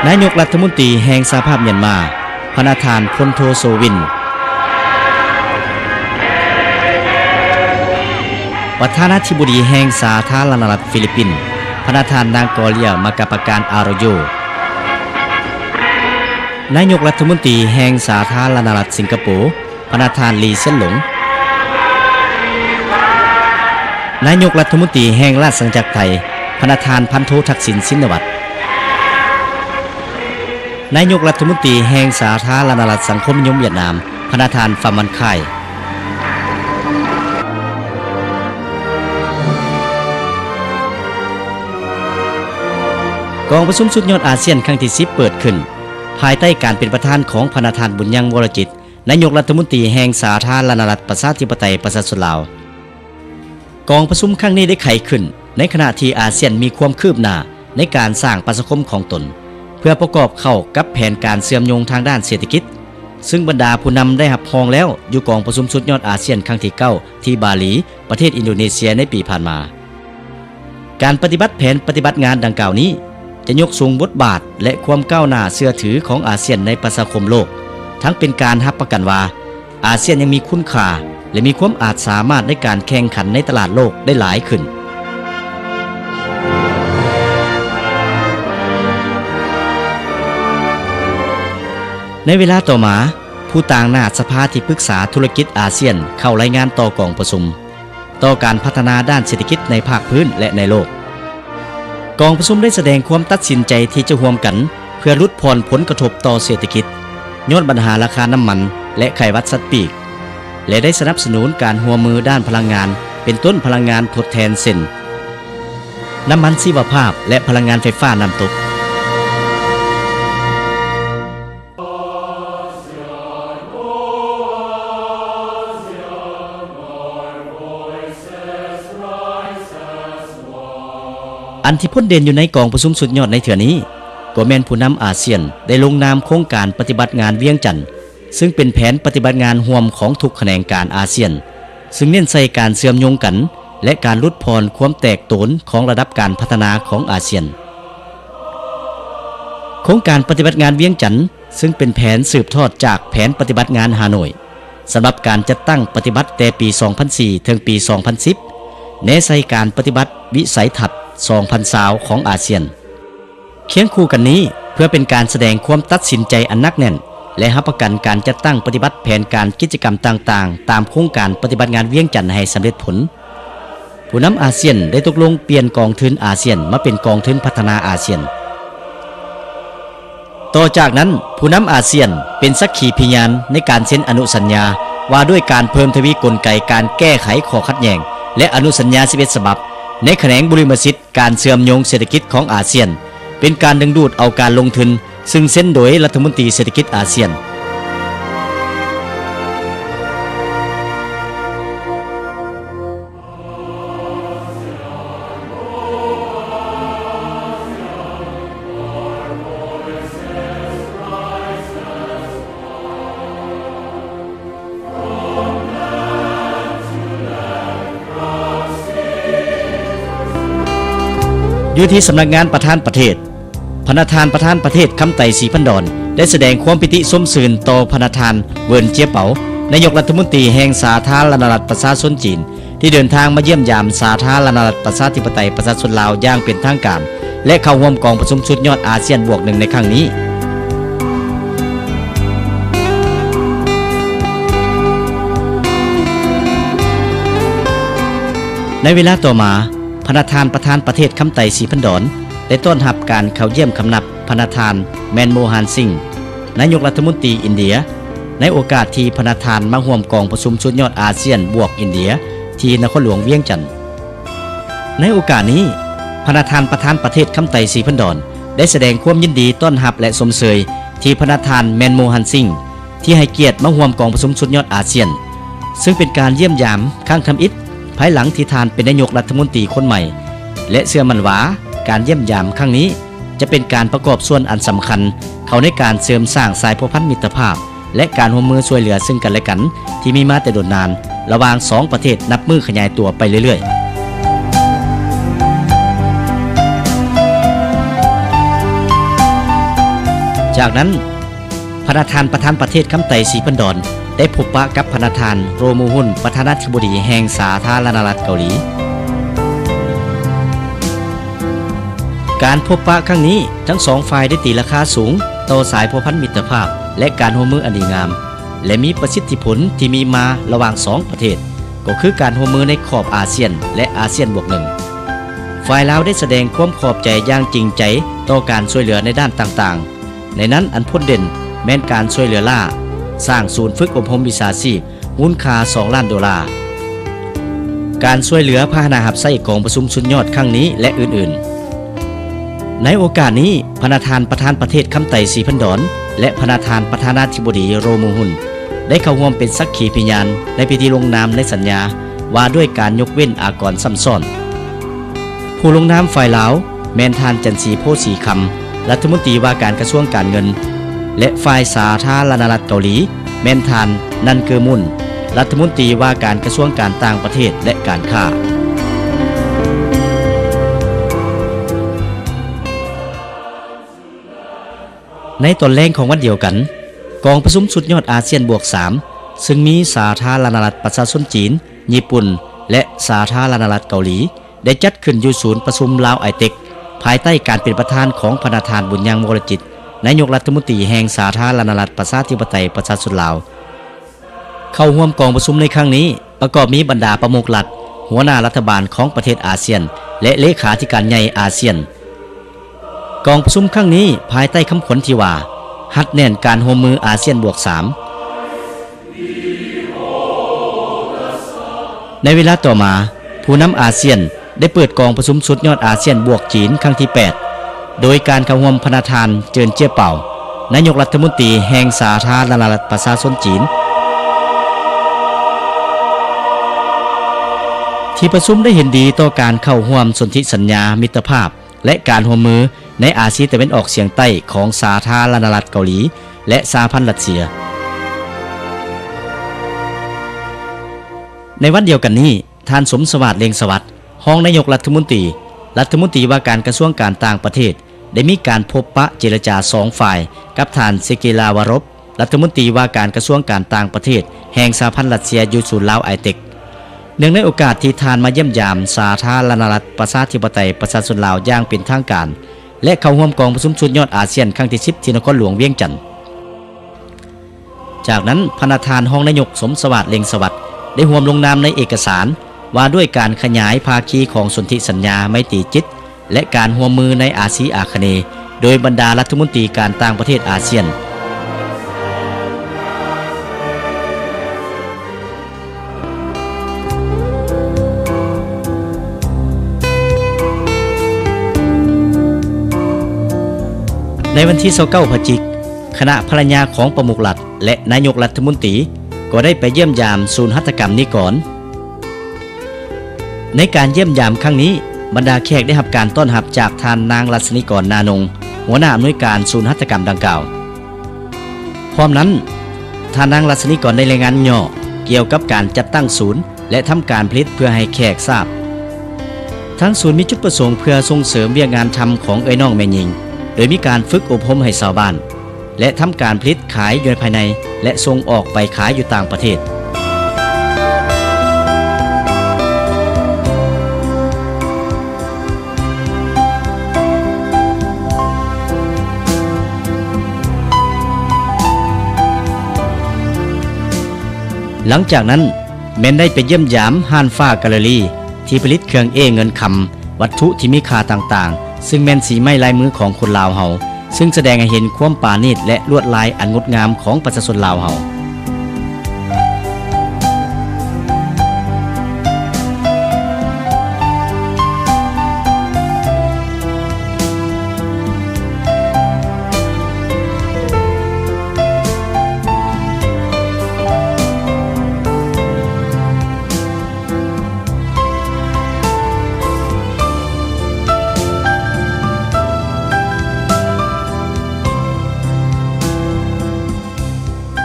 ນາຍົກລັດຖະມົນຕີແຫ່ງສະຫະພາບມຽນມາ, ພະນະທ່ານ ພົນໂທ ໂຊວິນ, ປະທານາທິບໍດີແຫ່ງສາທາລະນະລັດຟີລິບປິນ, ພະນະທ່ານນາງ ກອເລຍ ມາກາປະການ ອາໂຣໂຍ, ນາຍົກລັດຖະມົນຕີແຫ່ງສາທາລະນະລັດສິງກະໂປ, ພະນະທ່ານ ລີ ເຊນຫຼົງ, ນາຍົກລັດຖະມົນຕີແຫ່ງລາຊະອານາຈັກໄທ, ພະນະທ່ານ ພັນໂທ ທັກສິນ ຊິນນະວັດ, ນາຍົກລັດຖະມົນຕີແຫ່ງສາທາລະນະລັດສັງຄົມນິຍົມຫວຽດນາມ, ພະນະທ່ານ ຟາມ ວັນ ຄາຍ. ກອງປະຊຸມສຸດຍອດອາຊຽນຄັ້ງທີສິບເປີດຂຶ້ນ ພາຍໃຕ້ການເປັນປະທານຂອງພະນະທ່ານ ບຸນຍັງ ວໍລະຈິດ, ນາຍົກລັດຖະມົນຕີແຫ່ງສາທາລະນະລັດປະຊາທິປະໄຕປະຊາຊົນລາວ. ກອງປະຊຸມຄັ້ງນີ້ໄດ້ໄຂຂຶ້ນ ໃນຂະນະທີ່ອາຊຽນມີຄວາມຄືບໜ້າໃນການສ້າງປະຊາຄົມຂອງຕົນ ເພື່ອປະກອບເຂົ້າກັບແຜນການເຊື່ອມໂຍງທາງດ້ານເສດຖະກິດ, ຊຶ່ງບັນດາຜູ້ນຳໄດ້ຮັບຮອງແລ້ວຢູ່ກອງປະຊຸມສຸດຍອດອາຊຽນຄັ້ງທີເກົ້າ ທີ່ບາຫຼີ, ປະເທດອິນໂດເນເຊຍໃນປີຜ່ານມາ. ການປະຕິບັດແຜນປະຕິບັດງານດັ່ງກ່າວນີ້ ຈະຍົກສູງບົດບາດ ແລະ ຄວາມກ້າວໜ້າເຊື່ອຖືຂອງອາຊຽນໃນປະຊາຄົມໂລກ, ທັງເປັນການຮັບປະກັນວ່າ ອາຊຽນຍັງມີຄຸນຄ່າ ແລະ ມີຄວາມອາດສາມາດໃນການແຂ່ງຂັນໃນຕະຫຼາດໂລກໄດ້ຫຼາຍຂຶ້ນ. ໃນເວລາຕໍ່ມາ, ຜູ້ຕາງໜ້າສະພາທີ່ປຶກສາທຸລະກິດອາຊຽນເຂົ້າລາຍງານຕໍ່ກອງປະຊຸມ ຕໍ່ການພັດທະນາດ້ານເສດຖະກິດໃນພາກພື້ນ ແລະ ໃນໂລກ. ກອງປະຊຸມໄດ້ສະແດງຄວາມຕັດສິນໃຈທີ່ຈະຮ່ວມກັນເພື່ອຫຼຸດຜ່ອນຜົນກະທົບຕໍ່ເສດຖະກິດ ຍ້ອນບັນຫາລາຄານ້ຳມັນ ແລະ ໄຂ້ຫວັດສັດປີກ ແລະ ໄດ້ສະໜັບສະໜູນການຮ່ວມມືດ້ານພະລັງງານ ເປັນຕົ້ນພະລັງງານທົດແທນເຊັ່ນ ນ້ຳມັນຊີວະພາບ ແລະ ພະລັງງານໄຟຟ້ານ້ຳຕົກ. ອັນທີ່ພົ້ນເດັ່ນຢູ່ໃນກອງປະຊຸມສຸດຍອດໃນເທື່ອນີ້ ກໍແມ່ນຜູ້ນຳອາຊຽນໄດ້ລົງນາມໂຄງການປະຕິບັດງານວຽງຈັນ, ຊຶ່ງເປັນແຜນປະຕິບັດງານຮ່ວມຂອງທຸກຂະແໜງການອາຊຽນ, ຊຶ່ງເນັ້ນໃສ່ການເຊື່ອມໂຍງກັນ ແລະ ການຫຼຸດຜ່ອນຄວາມແຕກໂຕນຂອງລະດັບການພັດທະນາຂອງອາຊຽນ. ໂຄງການປະຕິບັດງານວຽງຈັນ ຊຶ່ງເປັນແຜນສືບທອດຈາກແຜນປະຕິບັດງານຮ່າໂນ້ຍ ສຳລັບການຈັດຕັ້ງປະຕິບັດແຕ່ປີສອງພັນສີ່ ເຖິງປີສອງພັນສິບ ແນໃສ່ການປະຕິບັດວິໄສທັດສອງພັນຊາວຂອງອາຊຽນ. ຄຽງຄູ່ກັນນີ້, ເພື່ອເປັນການສະແດງຄວາມຕັດສິນໃຈອັນໜັກແໜ້ນ ແລະ ຮັບປະກັນການຈັດຕັ້ງປະຕິບັດແຜນການກິດຈະກຳຕ່າງໆ ຕາມໂຄງການປະຕິບັດງານວຽງຈັນໃຫ້ສຳເລັດຜົນ, ຜູ້ນຳອາຊຽນໄດ້ຕົກລົງປ່ຽນກອງທຶນອາຊຽນມາເປັນກອງທຶນພັດທະນາອາຊຽນ. ຕໍ່ຈາກນັ້ນ, ຜູ້ນຳອາຊຽນເປັນສັກຂີພິຍານໃນການເຊັນອະນຸສັນຍາວ່າດ້ວຍການເພີ່ມທະວີກົນໄກການແກ້ໄຂຂໍ້ຂັດແຍ່ງ ແລະ ອະນຸສັນຍາສິບເອັດສະບັບ ໃນຂະແໜງບຸລິມະສິດການເຊື່ອມໂຍງເສດຖະກິດຂອງອາຊຽນ, ເປັນການດຶງດູດເອົາການລົງທຶນ ຊຶ່ງເຊັນໂດຍລັດຖະມົນຕີເສດຖະກິດອາຊຽນ. ຢູ່ທີ່ສຳນັກງານປະທານປະເທດ, ພະນະທ່ານປະທານປະເທດ ຄຳໄຕ ສີພັນດອນ ໄດ້ສະແດງຄວາມປີຕິຊົມຊື່ນຕໍ່ພະນະທ່ານ ເຫວີນ ເຈຍເປົາ ນາຍົກລັດຖະມົນຕີແຫ່ງສາທາລະນະລັດປະຊາຊົນຈີນ ທີ່ເດີນທາງມາຢ້ຽມຢາມສາທາລະນະລັດປະຊາທິປະໄຕປະຊາຊົນລາວຢ່າງເປັນທາງການ ແລະ ເຂົ້າຮ່ວມກອງປະຊຸມສຸດຍອດອາຊຽນບວກໜຶ່ງໃນຄັ້ງນີ້. ໃນເວລາຕໍ່ມາ, ພະນະທ່ານປະທານປະເທດ ຄຳໄຕ ສີພັນດອນ ໄດ້ຕ້ອນຮັບການເຂົ້າຢ້ຽມຄຳນັບພະນະທ່ານ ແມນໂມຮານ ສິງ ນາຍົກລັດຖະມົນຕີອິນເດຍ ໃນໂອກາດທີ່ພະນະທ່ານມາຮ່ວມກອງປະຊຸມສຸດຍອດອາຊຽນບວກອິນເດຍ ທີ່ນະຄອນຫຼວງວຽງຈັນ. ໃນໂອກາດນີ້, ພະນະທ່ານປະທານປະເທດ ຄຳໄຕ ສີພັນດອນ ໄດ້ສະແດງຄວາມຍິນດີຕ້ອນຮັບ ແລະ ຊົມເຊີຍທີ່ພະນະທ່ານ ແມນໂມຮານ ສິງ ທີ່ໃຫ້ກຽດມາຮ່ວມກອງປະຊຸມສຸດຍອດອາຊຽນ, ຊຶ່ງເປັນການຢ້ຽມຢາມຄັ້ງທຳອິດ ພາຍຫຼັງທີ່ທ່ານເປັນນາຍົກລັດຖະມົນຕີຄົນໃໝ່ ແລະ ເຊື່ອໝັ້ນວ່າການຢ້ຽມຢາມຄັ້ງນີ້ ຈະເປັນການປະກອບສ່ວນອັນສຳຄັນເຂົ້າໃນການເສີມສ້າງສາຍພົວພັນມິດຕະພາບ ແລະ ການຮ່ວມມືຊ່ວຍເຫຼືອເຊິ່ງກັນແລະກັນ ທີ່ມີມາແຕ່ດົນນານ ລະຫວ່າງສອງປະເທດ ນັບມື້ຂະຫຍາຍຕົວໄປເລື້ອຍໆ. ຈາກນັ້ນ, ພະນະທ່ານປະທານປະເທດ ຄຳໄຕ ສີພັນດອນ ໄດ້ພົບປະກັບພະນະທ່ານ ໂຣມູຮຸນ ປະທານາທິບໍດີແຫ່ງສາທາລະນະລັດເກົາຫຼີ. ການພົບປະຄັ້ງນີ້, ທັງສອງຝ່າຍໄດ້ຕີລາຄາສູງຕໍ່ສາຍພົວພັນມິດຕະພາບ ແລະ ການຮ່ວມມືອັນດີງາມ ແລະ ມີປະສິດທິຜົນທີ່ມີມາລະຫວ່າງສອງປະເທດ, ກໍຄືການຮ່ວມມືໃນຂອບອາຊຽນ ແລະ ອາຊຽນບວກໜຶ່ງ. ຝ່າຍລາວໄດ້ສະແດງຄວາມຂອບໃຈຢ່າງຈິງໃຈຕໍ່ການຊ່ວຍເຫຼືອໃນດ້ານຕ່າງໆ, ໃນນັ້ນອັນພົ້ນເດັ່ນແມ່ນການຊ່ວຍເຫຼືອລ້າສ້າງສູນຝຶກອົບຮົມວິຊາຊີບ ມູນຄ່າສອງລ້ານໂດລາ, ການຊ່ວຍເຫຼືອພາຫະນະຮັບໃຊ້ກອງປະຊຸມສຸດຍອດຄັ້ງນີ້ ແລະ ອື່ນໆ. ໃນໂອກາດນີ້, ພະນະທ່ານປະທານປະເທດ ຄຳໄຕ ສີພັນດອນ ແລະ ພະນະທ່ານປະທານາທິບໍດີ ໂຣມູຮຸນ ໄດ້ເຂົ້າຮ່ວມເປັນສັກຂີພິຍານໃນພິທີລົງນາມໃນສັນຍາ ວ່າດ້ວຍການຍົກເວັ້ນອາກອນຊ້ຳຊ້ອນ. ຜູ້ລົງນາມຝ່າຍລາວແມ່ນທ່ານ ຈັນສີ ໂພສີຄຳ ລັດຖະມົນຕີວ່າການກະຊວງການເງິນ ແລະ ຝ່າຍສາທາລະນະລັດເກົາຫຼີ ແມ່ນທ່ານ ນັນ ເກີມຸນ ລັດຖະມົນຕີວ່າການກະຊວງການຕ່າງປະເທດ ແລະ ການຄ້າ. ໃນຕອນແລງຂອງວັນດຽວກັນ, ກອງປະຊຸມສຸດຍອດອາຊຽນບວກສາມ ຊຶ່ງມີສາທາລະນະລັດປະຊາຊົນຈີນ, ຍີ່ປຸ່ນ ແລະ ສາທາລະນະລັດເກົາຫຼີ ໄດ້ຈັດຂຶ້ນຢູ່ສູນປະຊຸມລາວໄອເຕັກ ພາຍໃຕ້ການເປັນປະທານຂອງພະນະທ່ານ ບຸນຍັງ ວໍລະຈິດ ນາຍົກລັດຖະມົນຕີແຫ່ງສາທາລະນະລັດປະຊາທິປະໄຕປະຊາຊົນລາວ. ເຂົ້າຮ່ວມກອງປະຊຸມໃນຄັ້ງນີ້ ປະກອບມີບັນດາປະມຸກລັດ, ຫົວໜ້າລັດຖະບານຂອງປະເທດອາຊຽນ ແລະ ເລຂາທິການໃຫຍ່ອາຊຽນ. ກອງປະຊຸມຄັ້ງນີ້ ພາຍໃຕ້ຄຳຂວັນທີ່ວ່າ ຮັດແໜ້ນການຮ່ວມມືອາຊຽນບວກສາມ. ໃນເວລາຕໍ່ມາ, ຜູ້ນຳອາຊຽນໄດ້ເປີດກອງປະຊຸມສຸດຍອດອາຊຽນບວກຈີນຄັ້ງທີແປດ ໂດຍການເຂົ້າຮ່ວມພະນະທ່ານ ເຈີນ ເຈຍປາວ ນາຍົກລັດຖະມົນຕີແຫ່ງສາທາລະນະລັດປະຊາຊົນຈີນ. ທີ່ປະຊຸມໄດ້ເຫັນດີຕໍ່ການເຂົ້າຮ່ວມສົນທິສັນຍາມິດຕະພາບ ແລະ ການຮ່ວມມືໃນອາຊີຕາເວັນອອກສຽງໃຕ້ຂອງສາທາລະນະລັດເກົາຫຼີ ແລະ ສະຫະພັນຣັດເຊຍ. ໃນວັນດຽວກັນນີ້, ທ່ານ ສົມສະຫວາດ ເລັ່ງສະຫວັດ ຮອງນາຍົກລັດຖະມົນຕີ, ລັດຖະມົນຕີວ່າການກະຊວງການຕ່າງປະເທດ ໄດ້ມີການພົບປະເຈລະຈາສອງຝ່າຍກັບທ່ານ ເຊເກລາວາລົບ ລັດຖະມົນຕີວ່າການກະຊວງການຕ່າງປະເທດແຫ່ງສະຫະພັນຣັດເຊຍ ຢູ່ສູນລາວໄອເຕັກ. ເນື່ອງໃນໂອກາດທີ່ທ່ານມາຢ້ຽມຢາມສາທາລະນະລັດປະຊາທິປະໄຕປະຊາຊົນລາວຢ່າງເປັນທາງການ ແລະ ເຂົ້າຮ່ວມກອງປະຊຸມສຸດຍອດອາຊຽນຄັ້ງທີສິບ ທີ່ນະຄອນຫຼວງວຽງຈັນ. ຈາກນັ້ນ, ພະນະທ່ານຮອງນາຍົກ ສົມສະຫວາດ ເລັ່ງສະຫວັດ ໄດ້ຮ່ວມລົງນາມໃນເອກະສານວ່າດ້ວຍການຂະຫຍາຍພາຄີຂອງສົນທິສັນຍາໄມຕີຈິດ ແລະ ການຮ່ວມມືໃນອາຊີອາຄະເນ ໂດຍບັນດາລັດຖະມົນຕີການຕ່າງປະເທດອາຊຽນ. ໃນວັນທີຊາວເກົ້າ ພະຈິກ, ຄະນະພັນລະຍາຂອງປະມຸກລັດ ແລະ ນາຍົກລັດຖະມົນຕີ ກໍໄດ້ໄປຢ້ຽມຢາມສູນຫັດຖະກຳນິກອນ. ໃນການຢ້ຽມຢາມຄັ້ງນີ້, ບັນດາແຂກໄດ້ຮັບການຕ້ອນຮັບຈາກທ່ານນາງ ລັດສະນີກອນ ນານົງ ຫົວໜ້າອຳນວຍການສູນຫັດຖະກຳດັ່ງກ່າວ. ພ້ອມນັ້ນ, ທ່ານນາງ ລັດສະນີກອນ ໄດ້ລາຍງານຫຍໍ້ກ່ຽວກັບການຈັດຕັ້ງສູນ ແລະ ທຳການຜະລິດເພື່ອໃຫ້ແຂກຊາບ. ທາງສູນມີຈຸດປະສົງເພື່ອສົ່ງເສີມວຽກງານທຳຂອງເອື້ອຍນ້ອງແມ່ຍິງ, ໂດຍມີການຝຶກອົບຮົມໃຫ້ຊາວບ້ານ ແລະ ທຳການຜະລິດຂາຍຢູ່ພາຍໃນ ແລະ ສົ່ງອອກໄປຂາຍຢູ່ຕ່າງປະເທດ. ຫຼັງຈາກນັ້ນ ແມ່ນໄດ້ໄປຢ້ຽມຢາມຮ້ານຟ້າກາແລລີ ທີ່ຜະລິດເຄື່ອງເອ້ເງິນຄຳ, ວັດຖຸທີ່ມີຄ່າຕ່າງໆ ຊຶ່ງແມ່ນສີໄມ້ລາຍມືຂອງຄົນລາວເຮົາ, ຊຶ່ງສະແດງໃຫ້ເຫັນຄວາມປານີດ ແລະ ລວດລາຍອັນງົດງາມຂອງປະຊາຊົນລາວເຮົາ.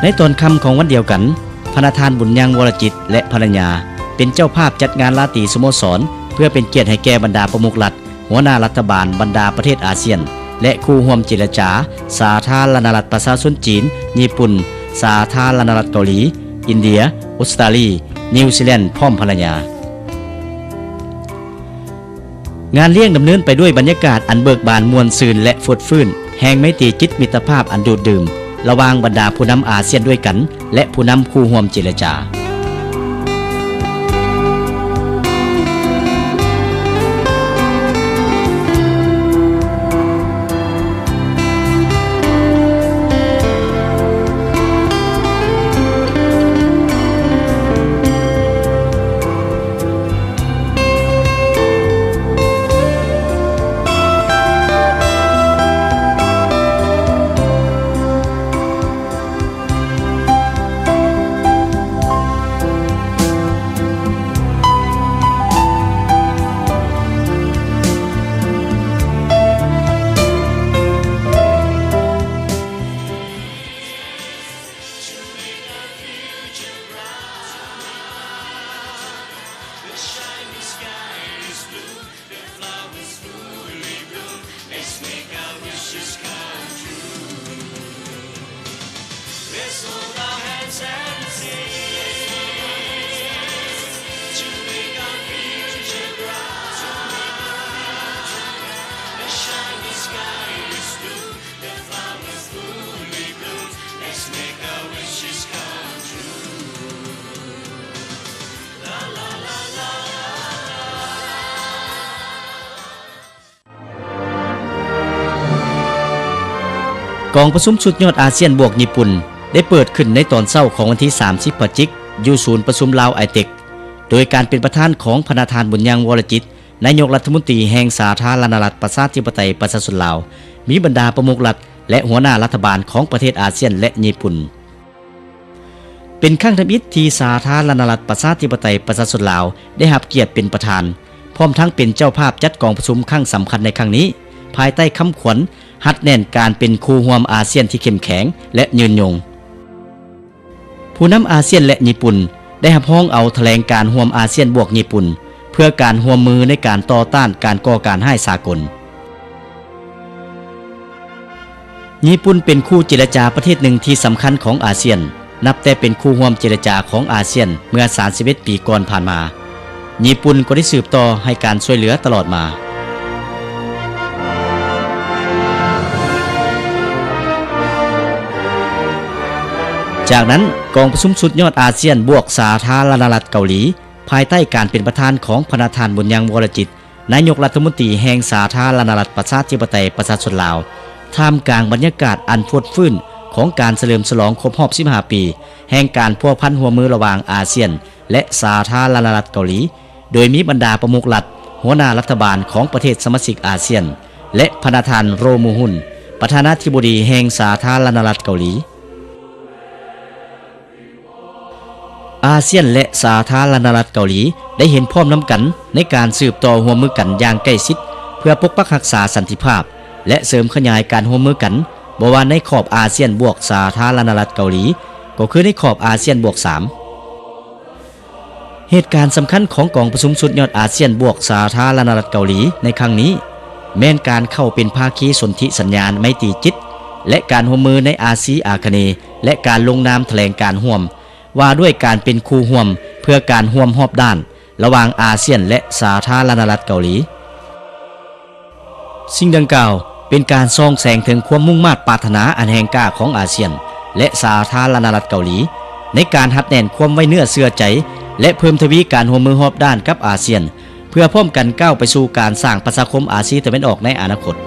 ໃນຕອນຄ່ຳຂອງວັນດຽວກັນ, ພະນະທ່ານ ບຸນຍັງ ວໍລະຈິດ ແລະ ພັນລະຍາ ເປັນເຈົ້າພາບຈັດງານລາຕີສະໂມສອນ ເພື່ອເປັນກຽດໃຫ້ແກ່ບັນດາປະມຸກລັດ, ຫົວໜ້າລັດຖະບານບັນດາປະເທດອາຊຽນ ແລະ ຄູ່ຮ່ວມເຈລະຈາ ສາທາລະນະລັດປະຊາຊົນຈີນ, ຍີ່ປຸ່ນ, ສາທາລະນະລັດເກົາຫຼີ, ອິນເດຍ, ອົດສະຕາລີ, ນິວຊີແລນ ພ້ອມພັນລະຍາ. ງານລ້ຽງດຳເນີນໄປດ້ວຍບັນຍາກາດອັນເບີກບານມ່ວນຊື່ນ ແລະ ຟົດຟື້ນແຮງໄມຕີຈິດມິດຕະພາບອັນດູດດື່ມ ລະຫວ່າງບັນດາຜູ້ນຳອາຊຽນດ້ວຍກັນ ແລະ ຜູ້ນຳຄູ່ຮ່ວມເຈລະຈາ. ກອງປະຊຸມສຸດຍອດອາຊຽນບວກຍີ່ປຸ່ນ ໄດ້ເປີດຂຶ້ນໃນຕອນເຊົ້າຂອງວັນທີສາມສິບພະຈິກ ຢູ່ສູນປະຊຸມລາວໄອເຕັກ ໂດຍການເປັນປະທານຂອງພະນະທ່ານ ບຸນຍັງ ວໍລະຈິດ ນາຍົກລັດຖະມົນຕີແຫ່ງສາທາລະນະລັດ ປະຊາທິປະໄຕ ປະຊາຊົນລາວ, ມີບັນດາປະມຸກລັດ ແລະ ຫົວໜ້າລັດຖະບານຂອງປະເທດອາຊຽນ ແລະ ຍີ່ປຸ່ນ. ເປັນຄັ້ງທຳອິດທີ່ສາທາລະນະລັດ ປະຊາທິປະໄຕ ປະຊາຊົນລາວ ໄດ້ຮັບກຽດເປັນປະທານ, ພ້ອມທັງເປັນເຈົ້າພາບຈັດກອງປະຊຸມຄັ້ງສຳຄັນໃນຄັ້ງນີ້, ພາຍໃຕ້ຄຳຂວັນ ຮັດແໜ້ນການເປັນຄູ່ຮ່ວມອາຊຽນທີ່ເຂັ້ມແຂງ ແລະ ຍືນຍົງ. ຜູ້ນຳອາຊຽນ ແລະ ຍີ່ປຸ່ນ ໄດ້ຮັບຮອງເອົາຖະແຫຼງການຮ່ວມອາຊຽນບວກຍີ່ປຸ່ນ ເພື່ອການຮ່ວມມືໃນການຕໍ່ຕ້ານການກໍ່ການຮ້າຍສາກົນ. ຍີ່ປຸ່ນເປັນຄູ່ເຈລະຈາປະເທດໜຶ່ງທີ່ສຳຄັນຂອງອາຊຽນ, ນັບແຕ່ເປັນຄູ່ຮ່ວມເຈລະຈາຂອງອາຊຽນເມື່ອສາມສິບເອັດປີກ່ອນຜ່ານມາ. ຍີ່ປຸ່ນກໍໄດ້ສືບຕໍ່ໃຫ້ການຊ່ວຍເຫຼືອຕະຫຼອດມາ. ຈາກນັ້ນ, ກອງປະຊຸມສຸດຍອດອາຊຽນບວກສາທາລະນະລັດເກົາຫຼີ ພາຍໃຕ້ການເປັນປະທານຂອງພະນະທ່ານ ບຸນຍັງ ວໍລະຈິດ ນາຍົກລັດຖະມົນຕີແຫ່ງສາທາລະນະລັດ ປະຊາທິປະໄຕ ປະຊາຊົນລາວ, ທ່າມກາງບັນຍາກາດອັນຟົດຟື້ນຂອງການສະເຫຼີມສະຫຼອງຄົບຮອບສິບຫ້າປີ ແຫ່ງການພົວພັນຮ່ວມມືລະຫວ່າງອາຊຽນ ແລະ ສາທາລະນະລັດເກົາຫຼີ, ໂດຍມີບັນດາປະມຸກລັດ, ຫົວໜ້າລັດຖະບານຂອງປະເທດສະມາຊິກອາຊຽນ ແລະ ພະນະທ່ານ ໂຣ ມູຮຸນ ປະທານາທິບໍດີແຫ່ງສາທາລະນະລັດເກົາຫຼີ. ອາຊຽນ ແລະ ສາທາລະນະລັດເກົາຫຼີ ໄດ້ເຫັນພ້ອມນຳກັນໃນການສືບຕໍ່ຮ່ວມມືກັນຢ່າງໃກ້ຊິດ ເພື່ອປົກປັກຮັກສາສັນຕິພາບ ແລະ ເສີມຂະຫຍາຍການຮ່ວມມືກັນ, ບໍ່ວ່າໃນຂອບອາຊຽນບວກສາທາລະນະລັດເກົາຫຼີ ກໍຄືໃນຂອບອາຊຽນບວກສາມ. ເຫດການສຳຄັນຂອງກອງປະຊຸມສຸດຍອດອາຊຽນບວກສາທາລະນະລັດເກົາຫຼີໃນຄັ້ງນີ້ ແມ່ນການເຂົ້າເປັນພາຄີສົນທິສັນຍາໄມຕີຈິດ ແລະ ການຮ່ວມມືໃນອາຊີອາຄະເນ ແລະ ການລົງນາມຖະແຫຼງການຮ່ວມ ວ່າດ້ວຍການເປັນຄູ່ຮ່ວມເພື່ອການຮ່ວມຮອບດ້ານ ລະຫວ່າງອາຊຽນ ແລະ ສາທາລະນະລັດເກົາຫຼີ. ສິ່ງດັ່ງກ່າວເປັນການສ່ອງແສງເຖິງຄວາມມຸ່ງມາດປາດຖະໜາອັນແຮງກ້າຂອງອາຊຽນ ແລະ ສາທາລະນະລັດເກົາຫຼີ ໃນການຮັດແໜ້ນຄວາມໄວ້ເນື້ອເຊື່ອໃຈ ແລະ ເພີ່ມທະວີການຮ່ວມມືຮອບດ້ານກັບອາຊຽນ ເພື່ອພ້ອມກັນກ້າວໄປສູ່ການສ້າງປະຊາຄົມອາຊີຕາເວັນອອກໃນອະນາຄົດ.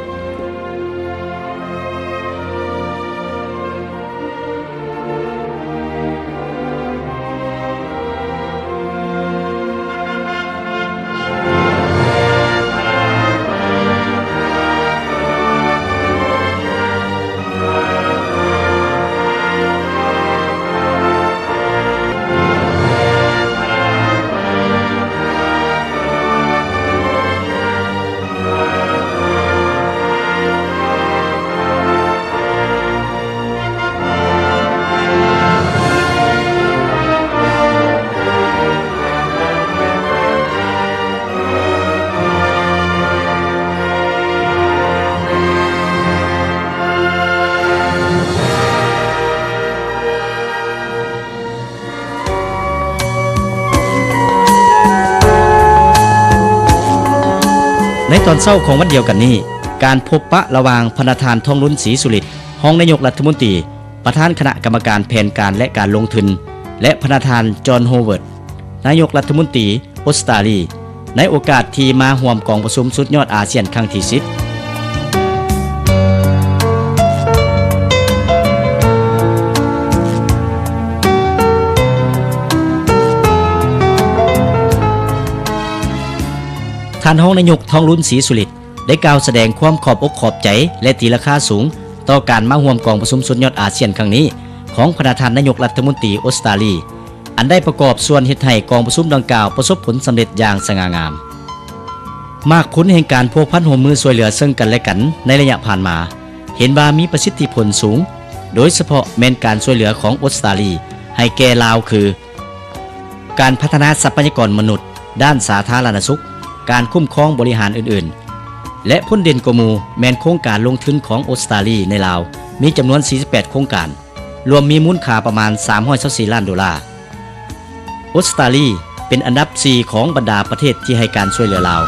ໃນຕອນເຊົ້າຂອງວັນດຽວກັນນີ້, ການພົບປະລະຫວ່າງພະນະທ່ານ ທອງລຸນ ສີສຸລິດ ຮອງນາຍົກລັດຖະມົນຕີ, ປະທານຄະນະກຳມະການແຜນການ ແລະ ການລົງທຶນ ແລະ ພະນະທ່ານ ຈອນ ໂຮເວີດ ນາຍົກລັດຖະມົນຕີອົດສະຕາລີ ໃນໂອກາດທີ່ມາຮ່ວມກອງປະຊຸມສຸດຍອດອາຊຽນຄັ້ງທີສິບ. ທ່ານຮອງນາຍົກ ທອງລຸນ ສີສຸລິດ ໄດ້ກ່າວສະແດງຄວາມຂອບອົກຂອບໃຈ ແລະ ຕີລາຄາສູງຕໍ່ການມາຮ່ວມກອງປະຊຸມສຸດຍອດອາຊຽນຄັ້ງນີ້ ຂອງພະນະທ່ານນາຍົກລັດຖະມົນຕີອົດສະຕາລີ, ອັນໄດ້ປະກອບສ່ວນເຮັດໃຫ້ກອງປະຊຸມດັ່ງກ່າວປະສົບຜົນສຳເລັດຢ່າງສະຫງ່າງາມ. ໝາກຜົນແຫ່ງການພົວພັນຮ່ວມມືຊ່ວຍເຫຼືອເຊິ່ງກັນແລະກັນໃນໄລຍະຜ່ານມາ ເຫັນວ່າມີປະສິດທິຜົນສູງ, ໂດຍສະເພາະແມ່ນການຊ່ວຍເຫຼືອຂອງອົດສະຕາລີໃຫ້ແກ່ລາວ ຄື ການພັດທະນາຊັບພະຍາກອນມະນຸດ, ດ້ານສາທາລະນະສຸກ, ການຄຸ້ມຄອງບໍລິຫານອື່ນໆ ແລະ ພົ້ນເດັ່ນກວ່າໝູ່ແມ່ນໂຄງການລົງທຶນຂອງອົດສະຕາລີໃນລາວ ມີຈຳນວນສີ່ສິບແປດໂຄງການ. ລວມມີມູນຄ່າປະມານສາມຮ້ອຍຊາວສີ່ລ້ານໂດລາ. ອົດສະຕາລີເປັນອັນດັບສີ່ຂອງບັນດາປະເທດທີ່ໃຫ້ການຊ່ວຍເຫຼືອລາວ.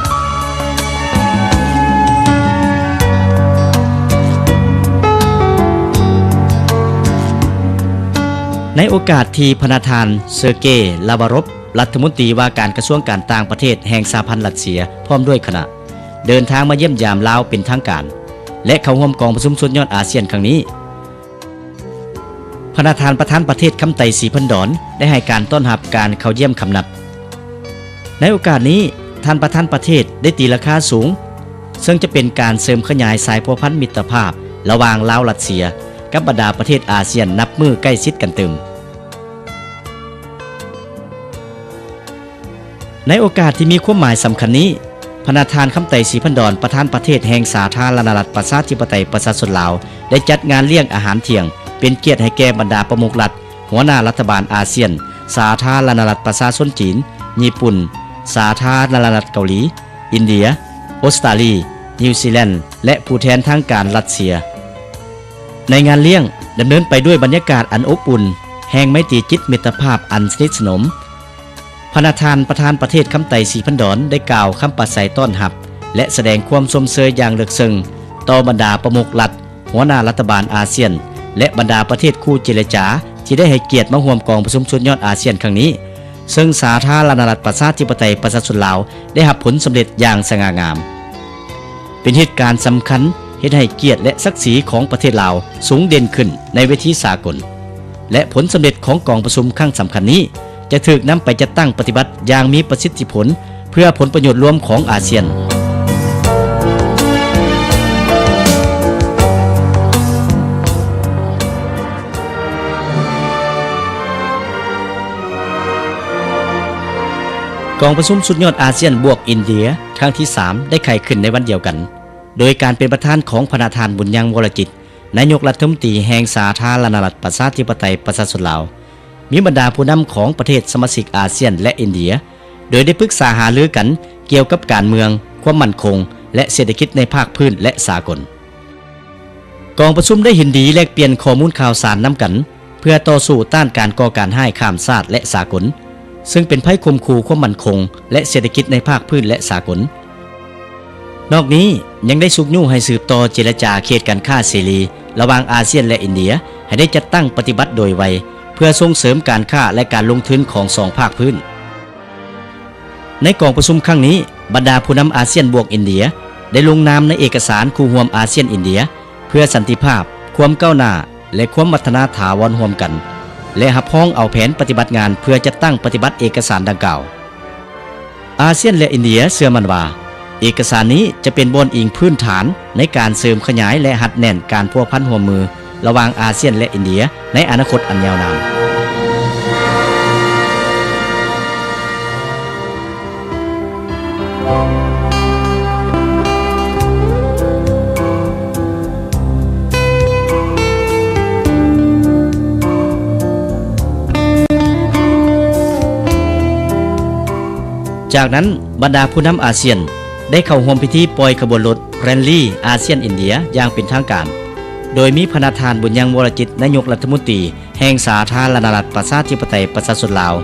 ໃນໂອກາດທີ່ພະນະທ່ານ ເຊີເກ ລາວາຣອບ ລັດຖະມົນຕີວ່າການກະຊວງການຕ່າງປະເທດແຫ່ງສະຫະພັນຣັດເຊຍ ພ້ອມດ້ວຍຄະນະ ເດີນທາງມາຢ້ຽມຢາມລາວເປັນທາງການ ແລະ ເຂົ້າຮ່ວມກອງປະຊຸມສຸດຍອດອາຊຽນຄັ້ງນີ້. ພະນະທ່ານປະທານປະເທດ ຄຳໄຕ ສີພັນດອນ ໄດ້ໃຫ້ການຕ້ອນຮັບການເຂົ້າຢ້ຽມຄຳນັບ. ໃນໂອກາດນີ້, ທ່ານປະທານປະເທດໄດ້ຕີລາຄາສູງ, ເຊິ່ງຈະເປັນການເສີມຂະຫຍາຍສາຍພົວພັນມິດຕະພາບລະຫວ່າງລາວ-ຣັດເຊຍ ກັບບັນດາປະເທດອາຊຽນນັບມື້ໃກ້ຊິດກັນຕື່ມ. ໃນໂອກາດທີ່ມີຄວາມໝາຍສຳຄັນນີ້, ພະນະທ່ານ ຄຳໄຕ ສີພັນດອນ ປະທານປະເທດແຫ່ງສາທາລະນະລັດປະຊາທິປະໄຕປະຊາຊົນລາວ ໄດ້ຈັດງານລ້ຽງອາຫານທ່ຽງ ເປັນກຽດໃຫ້ແກ່ບັນດາປະມຸກລັດ, ຫົວໜ້າລັດຖະບານອາຊຽນ, ສາທາລະນະລັດປະຊາຊົນຈີນ, ຍີ່ປຸ່ນ, ສາທາລະນະລັດເກົາຫຼີ, ອິນເດຍ, ອົດສະຕາລີ, ນິວຊີແລນ ແລະ ຜູ້ແທນທາງການຣັດເຊຍ. ໃນງານລ້ຽງດຳເນີນໄປດ້ວຍບັນຍາກາດອັນອົບອຸ່ນ, ແຮງໄມຕີຈິດມິດຕະພາບອັນສະໜິດສະໜົມ. ພະນະທ່ານປະທານປະເທດ ຄຳໄຕ ສີພັນດອນ ໄດ້ກ່າວຄຳປາໄສຕ້ອນຮັບ ແລະ ສະແດງຄວາມຊົມເຊີຍຢ່າງເລິກເຊິ່ງຕໍ່ບັນດາປະມຸກລັດ, ຫົວໜ້າລັດຖະບານອາຊຽນ ແລະ ບັນດາປະເທດຄູ່ເຈລະຈາທີ່ໄດ້ໃຫ້ກຽດມາຮ່ວມກອງປະຊຸມສຸດຍອດອາຊຽນຄັ້ງນີ້, ເຊິ່ງສາທາລະນະລັດປະຊາທິປະໄຕປະຊາຊົນລາວໄດ້ຮັບຜົນສຳເລັດຢ່າງສະຫງ່າງາມ. ເປັນເຫດການສຳຄັນເຮັດໃຫ້ກຽດ ແລະ ສັກສີຂອງປະເທດລາວສູງເດັ່ນຂຶ້ນໃນເວທີສາກົນ ແລະ ຜົນສຳເລັດຂອງກອງປະຊຸມຄັ້ງສຳຄັນນີ້ ຈະຖືກນຳໄປຈັດຕັ້ງປະຕິບັດຢ່າງມີປະສິດທິຜົນ ເພື່ອຜົນປະໂຫຍດລວມຂອງອາຊຽນ. ກອງປະຊຸມສຸດຍອດອາຊຽນບວກອິນເດຍ ຄັ້ງທີສາມ ໄດ້ໄຂຂຶ້ນໃນວັນດຽວກັນ ໂດຍການເປັນປະທານຂອງພະນະທ່ານ ບຸນຍັງ ວໍລະຈິດ ນາຍົກລັດຖະມົນຕີແຫ່ງສາທາລະນະລັດປະຊາທິປະໄຕປະຊາຊົນລາວ, ມີບັນດາຜູ້ນຳຂອງປະເທດສະມາຊິກອາຊຽນ ແລະ ອິນເດຍ ໂດຍໄດ້ປຶກສາຫາລືກັນກ່ຽວກັບການເມືອງ, ຄວາມໝັ້ນຄົງ ແລະ ເສດຖະກິດໃນພາກພື້ນ ແລະ ສາກົນ. ກອງປະຊຸມໄດ້ເຫັນດີແລກປ່ຽນຂໍ້ມູນຂ່າວສານນຳກັນ ເພື່ອຕໍ່ສູ້ຕ້ານການກໍ່ການຮ້າຍຂ້າມຊາດ ແລະ ສາກົນ, ເຊິ່ງເປັນໄພຂົ່ມຂູ່ຄວາມໝັ້ນຄົງ ແລະ ເສດຖະກິດໃນພາກພື້ນ ແລະ ສາກົນ. ນອກນີ້ຍັງໄດ້ຊຸກຍູ້ໃຫ້ສືບຕໍ່ເຈລະຈາເຂດການຄ້າເສລີລະຫວ່າງອາຊຽນ ແລະ ອິນເດຍ ໃຫ້ໄດ້ຈັດຕັ້ງປະຕິບັດໂດຍໄວ ເພື່ອສົ່ງເສີມການຄ້າ ແລະ ການລົງທຶນຂອງສອງພາກພື້ນ. ໃນກອງປະຊຸມຄັ້ງນີ້, ບັນດາຜູ້ນຳອາຊຽນບວກອິນເດຍ ໄດ້ລົງນາມໃນເອກະສານຄູ່ຮ່ວມອາຊຽນ-ອິນເດຍ ເພື່ອສັນຕິພາບ, ຄວາມກ້າວໜ້າ ແລະ ຄວາມວັດທະນາຖາວອນຮ່ວມກັນ ແລະ ຮັບຮອງເອົາແຜນປະຕິບັດງານເພື່ອຈັດຕັ້ງປະຕິບັດເອກະສານດັ່ງກ່າວ. ອາຊຽນ ແລະ ອິນເດຍເຊື່ອໝັ້ນວ່າ ເອກະສານນີ້ຈະເປັນບ່ອນອີງພື້ນຖານໃນການເສີມຂະຫຍາຍ ແລະ ຮັດແໜ້ນການພົວພັນຮ່ວມມື ລະຫວ່າງອາຊຽນ ແລະ ອິນເດຍ ໃນອະນາຄົດອັນຍາວນານ. ຈາກນັ້ນ, ບັນດາຜູ້ນຳອາຊຽນ ໄດ້ເຂົ້າຮ່ວມພິທີປ່ອຍຂະບວນລົດແຣນລີອາຊຽນ-ອິນເດຍຢ່າງເປັນທາງການ, ໂດຍມີພະນະທ່ານ ບຸນຍັງ ວໍລະຈິດ ນາຍົກລັດຖະມົນຕີແຫ່ງສາທາລະນະລັດປະຊາທິປະໄຕປະຊາຊົນລາວ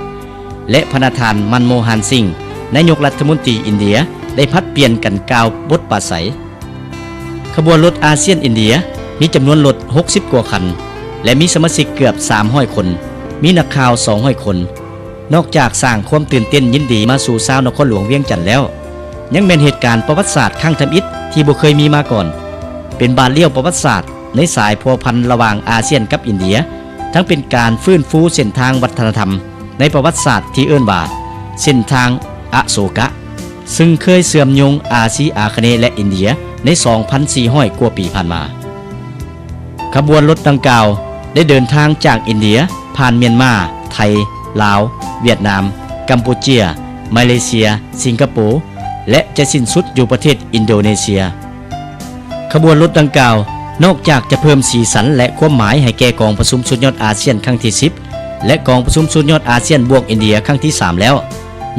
ແລະ ພະນະທ່ານ ມັນໂມຮັນ ສິງ ນາຍົກລັດຖະມົນຕີອິນເດຍ ໄດ້ຜັດປ່ຽນກັນກ່າວບົດປາໄສ. ຂະບວນລົດອາຊຽນ-ອິນເດຍ ມີຈຳນວນລົດຫົກສິບກວ່າຄັນ ແລະ ມີສະມາຊິກເກືອບສາມຮ້ອຍຄົນ, ມີນັກຂ່າວສອງຮ້ອຍຄົນ. ນອກຈາກສ້າງຄວາມຕື່ນເຕັ້ນຍິນດີມາສູ່ຊາວນະຄອນຫຼວງວຽງຈັນແລ້ວ, ຍັງແມ່ນເຫດການປະຫວັດສາດຄັ້ງທຳອິດທີ່ບໍ່ເຄີຍມີມາກ່ອນ, ເປັນບາດລ້ຽວປະຫວັດສາດໃນສາຍພົວພັນລະຫວ່າງອາຊຽນກັບອິນເດຍ, ທັງເປັນການຟື້ນຟູເສັ້ນທາງວັດທະນະທຳໃນປະຫວັດສາດທີ່ເອີ້ນວ່າເສັ້ນທາງອະໂສກະ ເຊິ່ງເຄີຍເຊື່ອມໂຍງອາຊີອາຄະເນ ແລະ ອິນເດຍໃນສອງພັນສີ່ຮ້ອຍກວ່າປີຜ່ານມາ. ຂະບວນລົດດັ່ງກ່າວໄດ້ເດີນທາງຈາກອິນເດຍ ຜ່ານມຽນມາ, ໄທ, ລາວ, ຫວຽດນາມ, ກຳປູເຈຍ, ມາເລເຊຍ, ສິງກະໂປ ແລະ ຈະສິ້ນສຸດຢູ່ປະເທດອິນໂດເນເຊຍ. ຂະບວນລົດດັ່ງກ່າວ ນອກຈາກຈະເພີ່ມສີສັນ ແລະ ຄວາມໝາຍໃຫ້ແກ່ກອງປະຊຸມສຸດຍອດອາຊຽນຄັ້ງທີສິບ ແລະ ກອງປະຊຸມສຸດຍອດອາຊຽນບວກອິນເດຍຄັ້ງທີສາມແລ້ວ,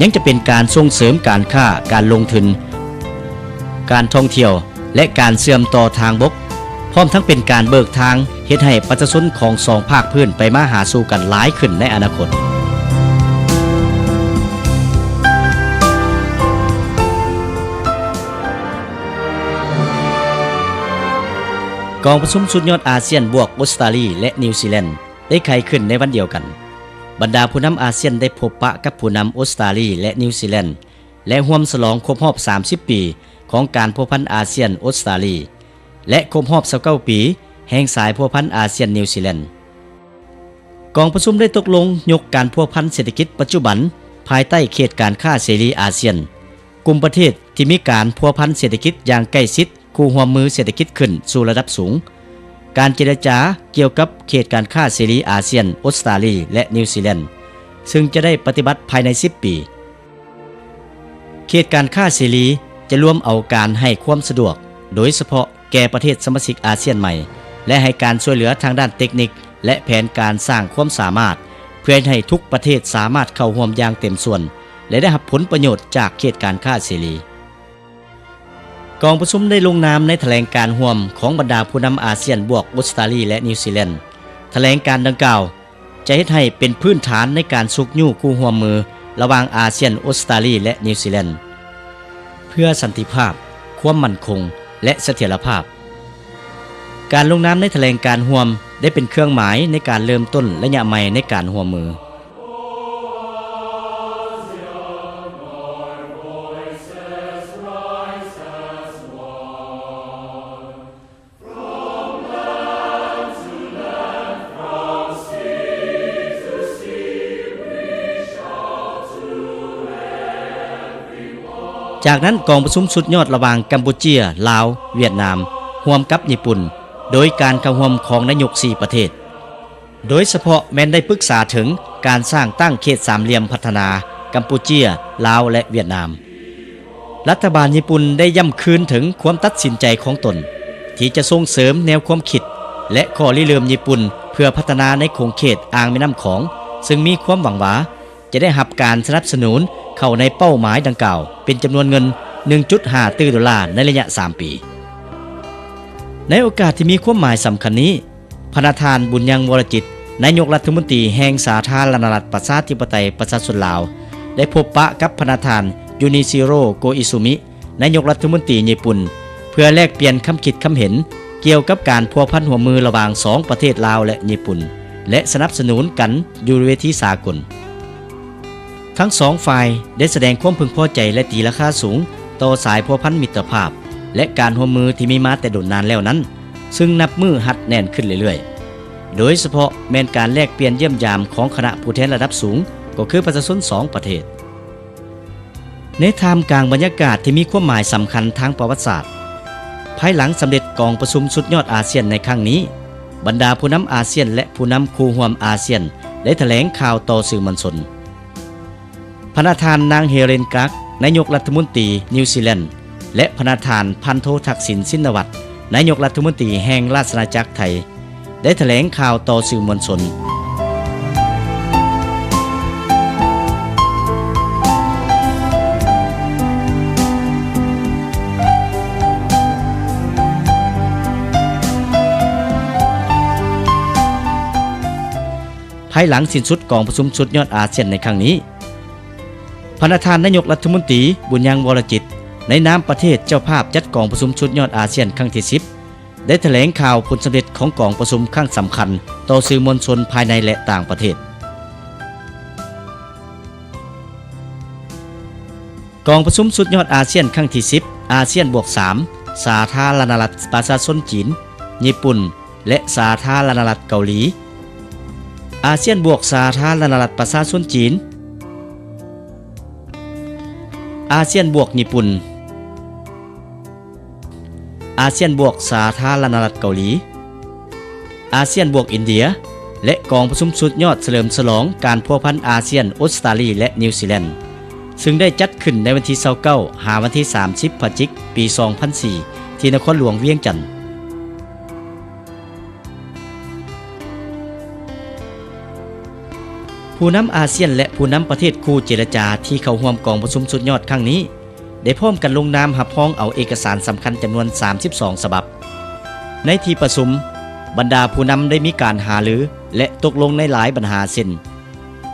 ຍັງຈະເປັນການສົ່ງເສີມການຄ້າ, ການລົງທຶນ, ການທ່ອງທ່ຽວ ແລະ ການເຊື່ອມຕໍ່ທາງບົກ. ພ້ອມທັງເປັນການເບີກທາງເຮັດໃຫ້ປະຊາຊົນຂອງສອງພາກພື້ນໄປມາຫາສູ່ກັນຫຼາຍຂຶ້ນໃນອະນາຄົດ. ກອງປະຊຸມສຸດຍອດອາຊຽນບວກອົດສະຕາລີ ແລະ ນິວຊີແລນ ໄດ້ໄຂຂຶ້ນໃນວັນດຽວກັນ. ບັນດາຜູ້ນຳອາຊຽນໄດ້ພົບປະກັບຜູ້ນຳອົດສະຕາລີ ແລະ ນິວຊີແລນ ແລະ ຮ່ວມສະຫຼອງຄົບຮອບສາມສິບປີຂອງການພົວພັນອາຊຽນ-ອົດສະຕາລີ ແລະ ຄົບຮອບຊາວເກົ້າປີແຫ່ງສາຍພົວພັນອາຊຽນ-ນິວຊີແລນ. ກອງປະຊຸມໄດ້ຕົກລົງຍົກການພົວພັນເສດຖະກິດປັດຈຸບັນພາຍໃຕ້ເຂດການຄ້າເສລີອາຊຽນ, ກຸ່ມປະເທດທີ່ມີການພົວພັນເສດຖະກິດຢ່າງໃກ້ຊິດ ຄູ່ຮ່ວມມືເສດຖະກິດຂຶ້ນສູ່ລະດັບສູງ, ການເຈລະຈາກ່ຽວກັບເຂດການຄ້າເສລີອາຊຽນ, ອົດສະຕາລີ ແລະ ນິວຊີແລນ ຊຶ່ງຈະໄດ້ປະຕິບັດພາຍໃນສິບປີ. ເຂດການຄ້າເສລີຈະລວມເອົາການໃຫ້ຄວາມສະດວກ ໂດຍສະເພາະແກ່ປະເທດສະມາຊິກອາຊຽນໃໝ່ ແລະ ໃຫ້ການຊ່ວຍເຫຼືອທາງດ້ານເຕັກນິກ ແລະ ແຜນການສ້າງຄວາມສາມາດ ເພື່ອເຮັດໃຫ້ທຸກປະເທດສາມາດເຂົ້າຮ່ວມຢ່າງເຕັມສ່ວນ ແລະ ໄດ້ຮັບຜົນປະໂຫຍດຈາກເຂດການຄ້າເສລີ. ກອງປະຊຸມໄດ້ລົງນາມໃນຖະແຫຼງການຮ່ວມຂອງບັນດາຜູ້ນຳອາຊຽນບວກອົດສະຕາລີ ແລະ ນິວຊີແລນ. ຖະແຫຼງການດັ່ງກ່າວຈະເຮັດໃຫ້ເປັນພື້ນຖານໃນການຊຸກຍູ້ຄູ່ຮ່ວມມືລະຫວ່າງອາຊຽນ, ອົດສະຕາລີ ແລະ ນິວຊີແລນ ເພື່ອສັນຕິພາບ, ຄວາມໝັ້ນຄົງ ແລະ ສະຖຽນລະພາບ. ການລົງນາມໃນຖະແຫຼງການຮ່ວມໄດ້ເປັນເຄື່ອງໝາຍໃນການເລີ່ມຕົ້ນໄລຍະໃໝ່ໃນການຮ່ວມມື. ຈາກນັ້ນ ກອງປະຊຸມສຸດຍອດລະຫວ່າງກຳປູເຈຍ, ລາວ, ຫວຽດນາມ ຮ່ວມກັບຍີ່ປຸ່ນ ໂດຍການເຂົ້າຮ່ວມຂອງນາຍົກສີ່ປະເທດ. ໂດຍສະເພາະແມ່ນໄດ້ປຶກສາເຖິງການສ້າງຕັ້ງເຂດສາມຫຼ່ຽມພັດທະນາກຳປູເຈຍ, ລາວ ແລະ ຫວຽດນາມ. ລັດຖະບານຍີ່ປຸ່ນໄດ້ຢ້ຳຄືນເຖິງຄວາມຕັດສິນໃຈຂອງຕົນ ທີ່ຈະສົ່ງເສີມແນວຄວາມຄິດ ແລະ ຂໍ້ລິເລີ່ມຍີ່ປຸ່ນເພື່ອພັດທະນາໃນຂົງເຂດອ່າງແມ່ນ້ຳຂອງ, ເຊິ່ງມີຄວາມຫວັງວ່າຈະໄດ້ຮັບການສະໜັບສະໜູນເຂົ້າໃນເປົ້າໝາຍດັ່ງກ່າວເປັນຈຳນວນເງິນໜຶ່ງຈຸດຫ້າຕື້ໂດລາໃນໄລຍະສາມປີ. ໃນໂອກາດທີ່ມີຄວາມໝາຍສຳຄັນນີ້, ພະນະທ່ານ ບຸນຍັງ ວໍລະຈິດ ນາຍົກລັດຖະມົນຕີແຫ່ງສາທາລະນະລັດປະຊາທິປະໄຕປະຊາຊົນລາວ ໄດ້ພົບປະກັບພະນະທ່ານ ຢູນິຊີໂຣ ໂກອິຊູມິ ນາຍົກລັດຖະມົນຕີຍີ່ປຸ່ນ ເພື່ອແລກປ່ຽນຄຳຄິດຄຳເຫັນກ່ຽວກັບການພົວພັນຮ່ວມມືລະຫວ່າງສອງປະເທດລາວ ແລະ ຍີ່ປຸ່ນ ແລະ ສະໜັບສະໜູນກັນຢູ່ເວທີສາກົນ. ທັງສອງຝ່າຍໄດ້ສະແດງຄວາມເພິ່ງພໍໃຈ ແລະ ຕີລາຄາສູງຕໍ່ສາຍພົວພັນມິດຕະພາບ ແລະ ການຮ່ວມມືທີ່ມີມາແຕ່ດົນນານແລ້ວນັ້ນ, ເຊິ່ງນັບມື້ຮັດແໜ້ນຂຶ້ນເລື້ອຍໆ, ໂດຍສະເພາະແມ່ນການແລກປ່ຽນຢ້ຽມຢາມຂອງຄະນະຜູ້ແທນລະດັບສູງ, ກໍຄືປະຊາຊົນສອງປະເທດ. ໃນທ່າມກາງບັນຍາກາດທີ່ມີຄວາມໝາຍສຳຄັນທາງປະຫວັດສາດ, ພາຍຫຼັງສຳເລັດກອງປະຊຸມສຸດຍອດອາຊຽນໃນຄັ້ງນີ້, ບັນດາຜູ້ນຳອາຊຽນ ແລະ ຜູ້ນຳຄູ່ຮ່ວມອາຊຽນ ໄດ້ຖະແຫຼງຂ່າວຕໍ່ສື່ມວນຊົນ. ພະນະທ່ານນາງ ເຮເລນ ກາກ ນາຍົກລັດຖະມົນຕີນິວຊີແລນ ແລະ ພະນະທ່ານ ພັນໂທ ທັກສິນ ຊິນນະວັດ ນາຍົກລັດຖະມົນຕີແຫ່ງລາຊະອານາຈັກໄທ ໄດ້ຖະແຫຼງຂ່າວຕໍ່ສື່ມວນຊົນ. ພາຍຫຼັງສິ້ນສຸດກອງປະຊຸມສຸດຍອດອາຊຽນໃນຄັ້ງນີ້, ພະນະທ່ານນາຍົກລັດຖະມົນຕີ ບຸນຍັງ ວໍລະຈິດ ໃນນາມປະເທດເຈົ້າພາບຈັດກອງປະຊຸມສຸດຍອດອາຊຽນຄັ້ງທີສິບ ໄດ້ຖະແຫຼງຂ່າວຜົນສຳເລັດຂອງກອງປະຊຸມຄັ້ງສຳຄັນຕໍ່ສື່ມວນຊົນພາຍໃນ ແລະ ຕ່າງປະເທດ. ກອງປະຊຸມສຸດຍອດອາຊຽນຄັ້ງທີສິບ ອາຊຽນບວກສາມ ສາທາລະນະລັດປະຊາຊົນຈີນ, ຍີ່ປຸ່ນ ແລະ ສາທາລະນະລັດເກົາຫຼີ, ອາຊຽນບວກສາທາລະນະລັດປະຊາຊົນຈີນ, ອາຊຽນບວກຍີ່ປຸ່ນ, ອາຊຽນບວກສາທາລະນະລັດເກົາຫຼີ, ອາຊຽນບວກອິນເດຍ ແລະ ກອງປະຊຸມສຸດຍອດສະເຫຼີມສະຫຼອງການພົວພັນອາຊຽນ, ອົດສະຕາລີ ແລະ ນິວຊີແລນ ຊຶ່ງໄດ້ຈັດຂຶ້ນໃນວັນທີຊາວເກົ້າ ຫາວັນທີສາມສິບ ພະຈິກ ປີສອງພັນສີ່ ທີ່ນະຄອນຫຼວງວຽງຈັນ. ຜູ້ນຳອາຊຽນ ແລະ ຜູ້ນຳປະເທດຄູ່ເຈລະຈາທີ່ເຂົ້າຮ່ວມກອງປະຊຸມສຸດຍອດຄັ້ງນີ້ ໄດ້ພ້ອມກັນລົງນາມຮັບຮອງເອົາເອກະສານສຳຄັນຈຳນວນສາມສິບສອງສະບັບ. ໃນທີ່ປະຊຸມ, ບັນດາຜູ້ນຳໄດ້ມີການຫາລື ແລະ ຕົກລົງໃນຫຼາຍບັນຫາ ເຊັ່ນ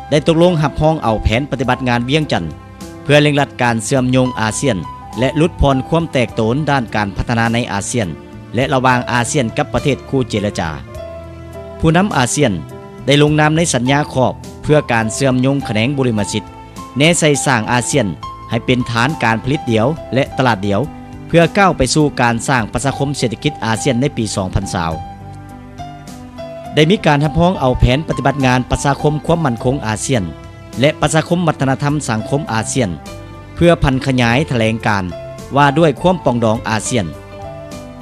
ໄດ້ຕົກລົງຮັບຮອງເອົາແຜນປະຕິບັດງານວຽງຈັນ ເພື່ອເລັ່ງລັດການເຊື່ອມໂຍງອາຊຽນ ແລະ ຫຼຸດຜ່ອນຄວາມແຕກໂຕນດ້ານການພັດທະນາໃນອາຊຽນ ແລະ ລະຫວ່າງອາຊຽນກັບປະເທດຄູ່ເຈລະຈາ. ຜູ້ນຳອາຊຽນໄດ້ລົງນາມໃນສັນຍາຂອບເພື່ອການເຊື່ອມໂຍງຂະແໜງບຸລິມະສິດ, ແນໃສ່ສ້າງອາຊຽນໃຫ້ເປັນຖານການຜະລິດດຽວ ແລະ ຕະຫຼາດດຽວ ເພື່ອກ້າວໄປສູ່ການສ້າງປະຊາຄົມເສດຖະກິດອາຊຽນໃນປີສອງພັນຊາວ. ໄດ້ມີການຮັບຮອງເອົາແຜນປະຕິບັດງານປະຊາຄົມຄວາມໝັ້ນຄົງອາຊຽນ ແລະ ປະຊາຄົມວັດທະນະທຳສັງຄົມອາຊຽນ ເພື່ອຜັນຂະຫຍາຍຖະແຫຼງການວ່າດ້ວຍຄວາມປອງດອງອາຊຽນ,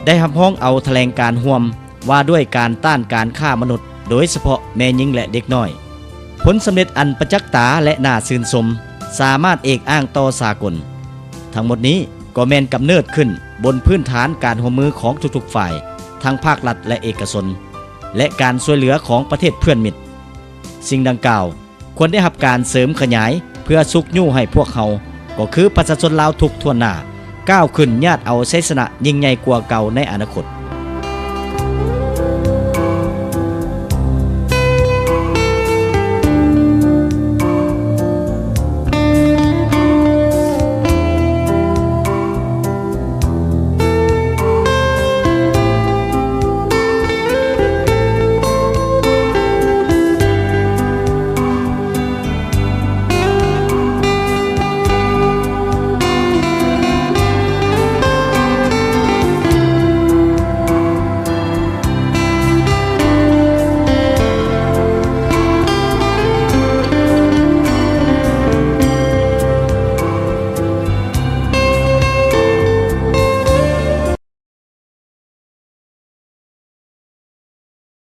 ໄດ້ຮັບຮອງເອົາຖະແຫຼງການຮ່ວມວ່າດ້ວຍການຕ້ານການຄ້າມະນຸດ ໂດຍສະເພາະແມ່ຍິງ ແລະ ເດັກນ້ອຍ. ຜົນສຳເລັດອັນປະຈັກຕາ ແລະ ໜ້າຊື່ນຊົມ ສາມາດເອກອ້າງຕໍ່ສາກົນ. ທັງໝົດນີ້ກໍແມ່ນກຳເນີດຂຶ້ນບົນພື້ນຖານການຮ່ວມມືຂອງທຸກໆຝ່າຍ, ທັງພາກລັດ ແລະ ເອກະຊົນ ແລະ ການຊ່ວຍເຫຼືອຂອງປະເທດເພື່ອນມິດ. ສິ່ງດັ່ງກ່າວຄວນໄດ້ຮັບການເສີມຂະຫຍາຍເພື່ອຊຸກຍູ້ໃຫ້ພວກເຮົາ, ກໍຄືປະຊາຊົນລາວທຸກຖ້ວນໜ້າ, ກ້າວຂຶ້ນຍາດເອົາໄຊຊະນະຍິ່ງໃຫຍ່ກວ່າເກົ່າໃນອະນາຄົດ.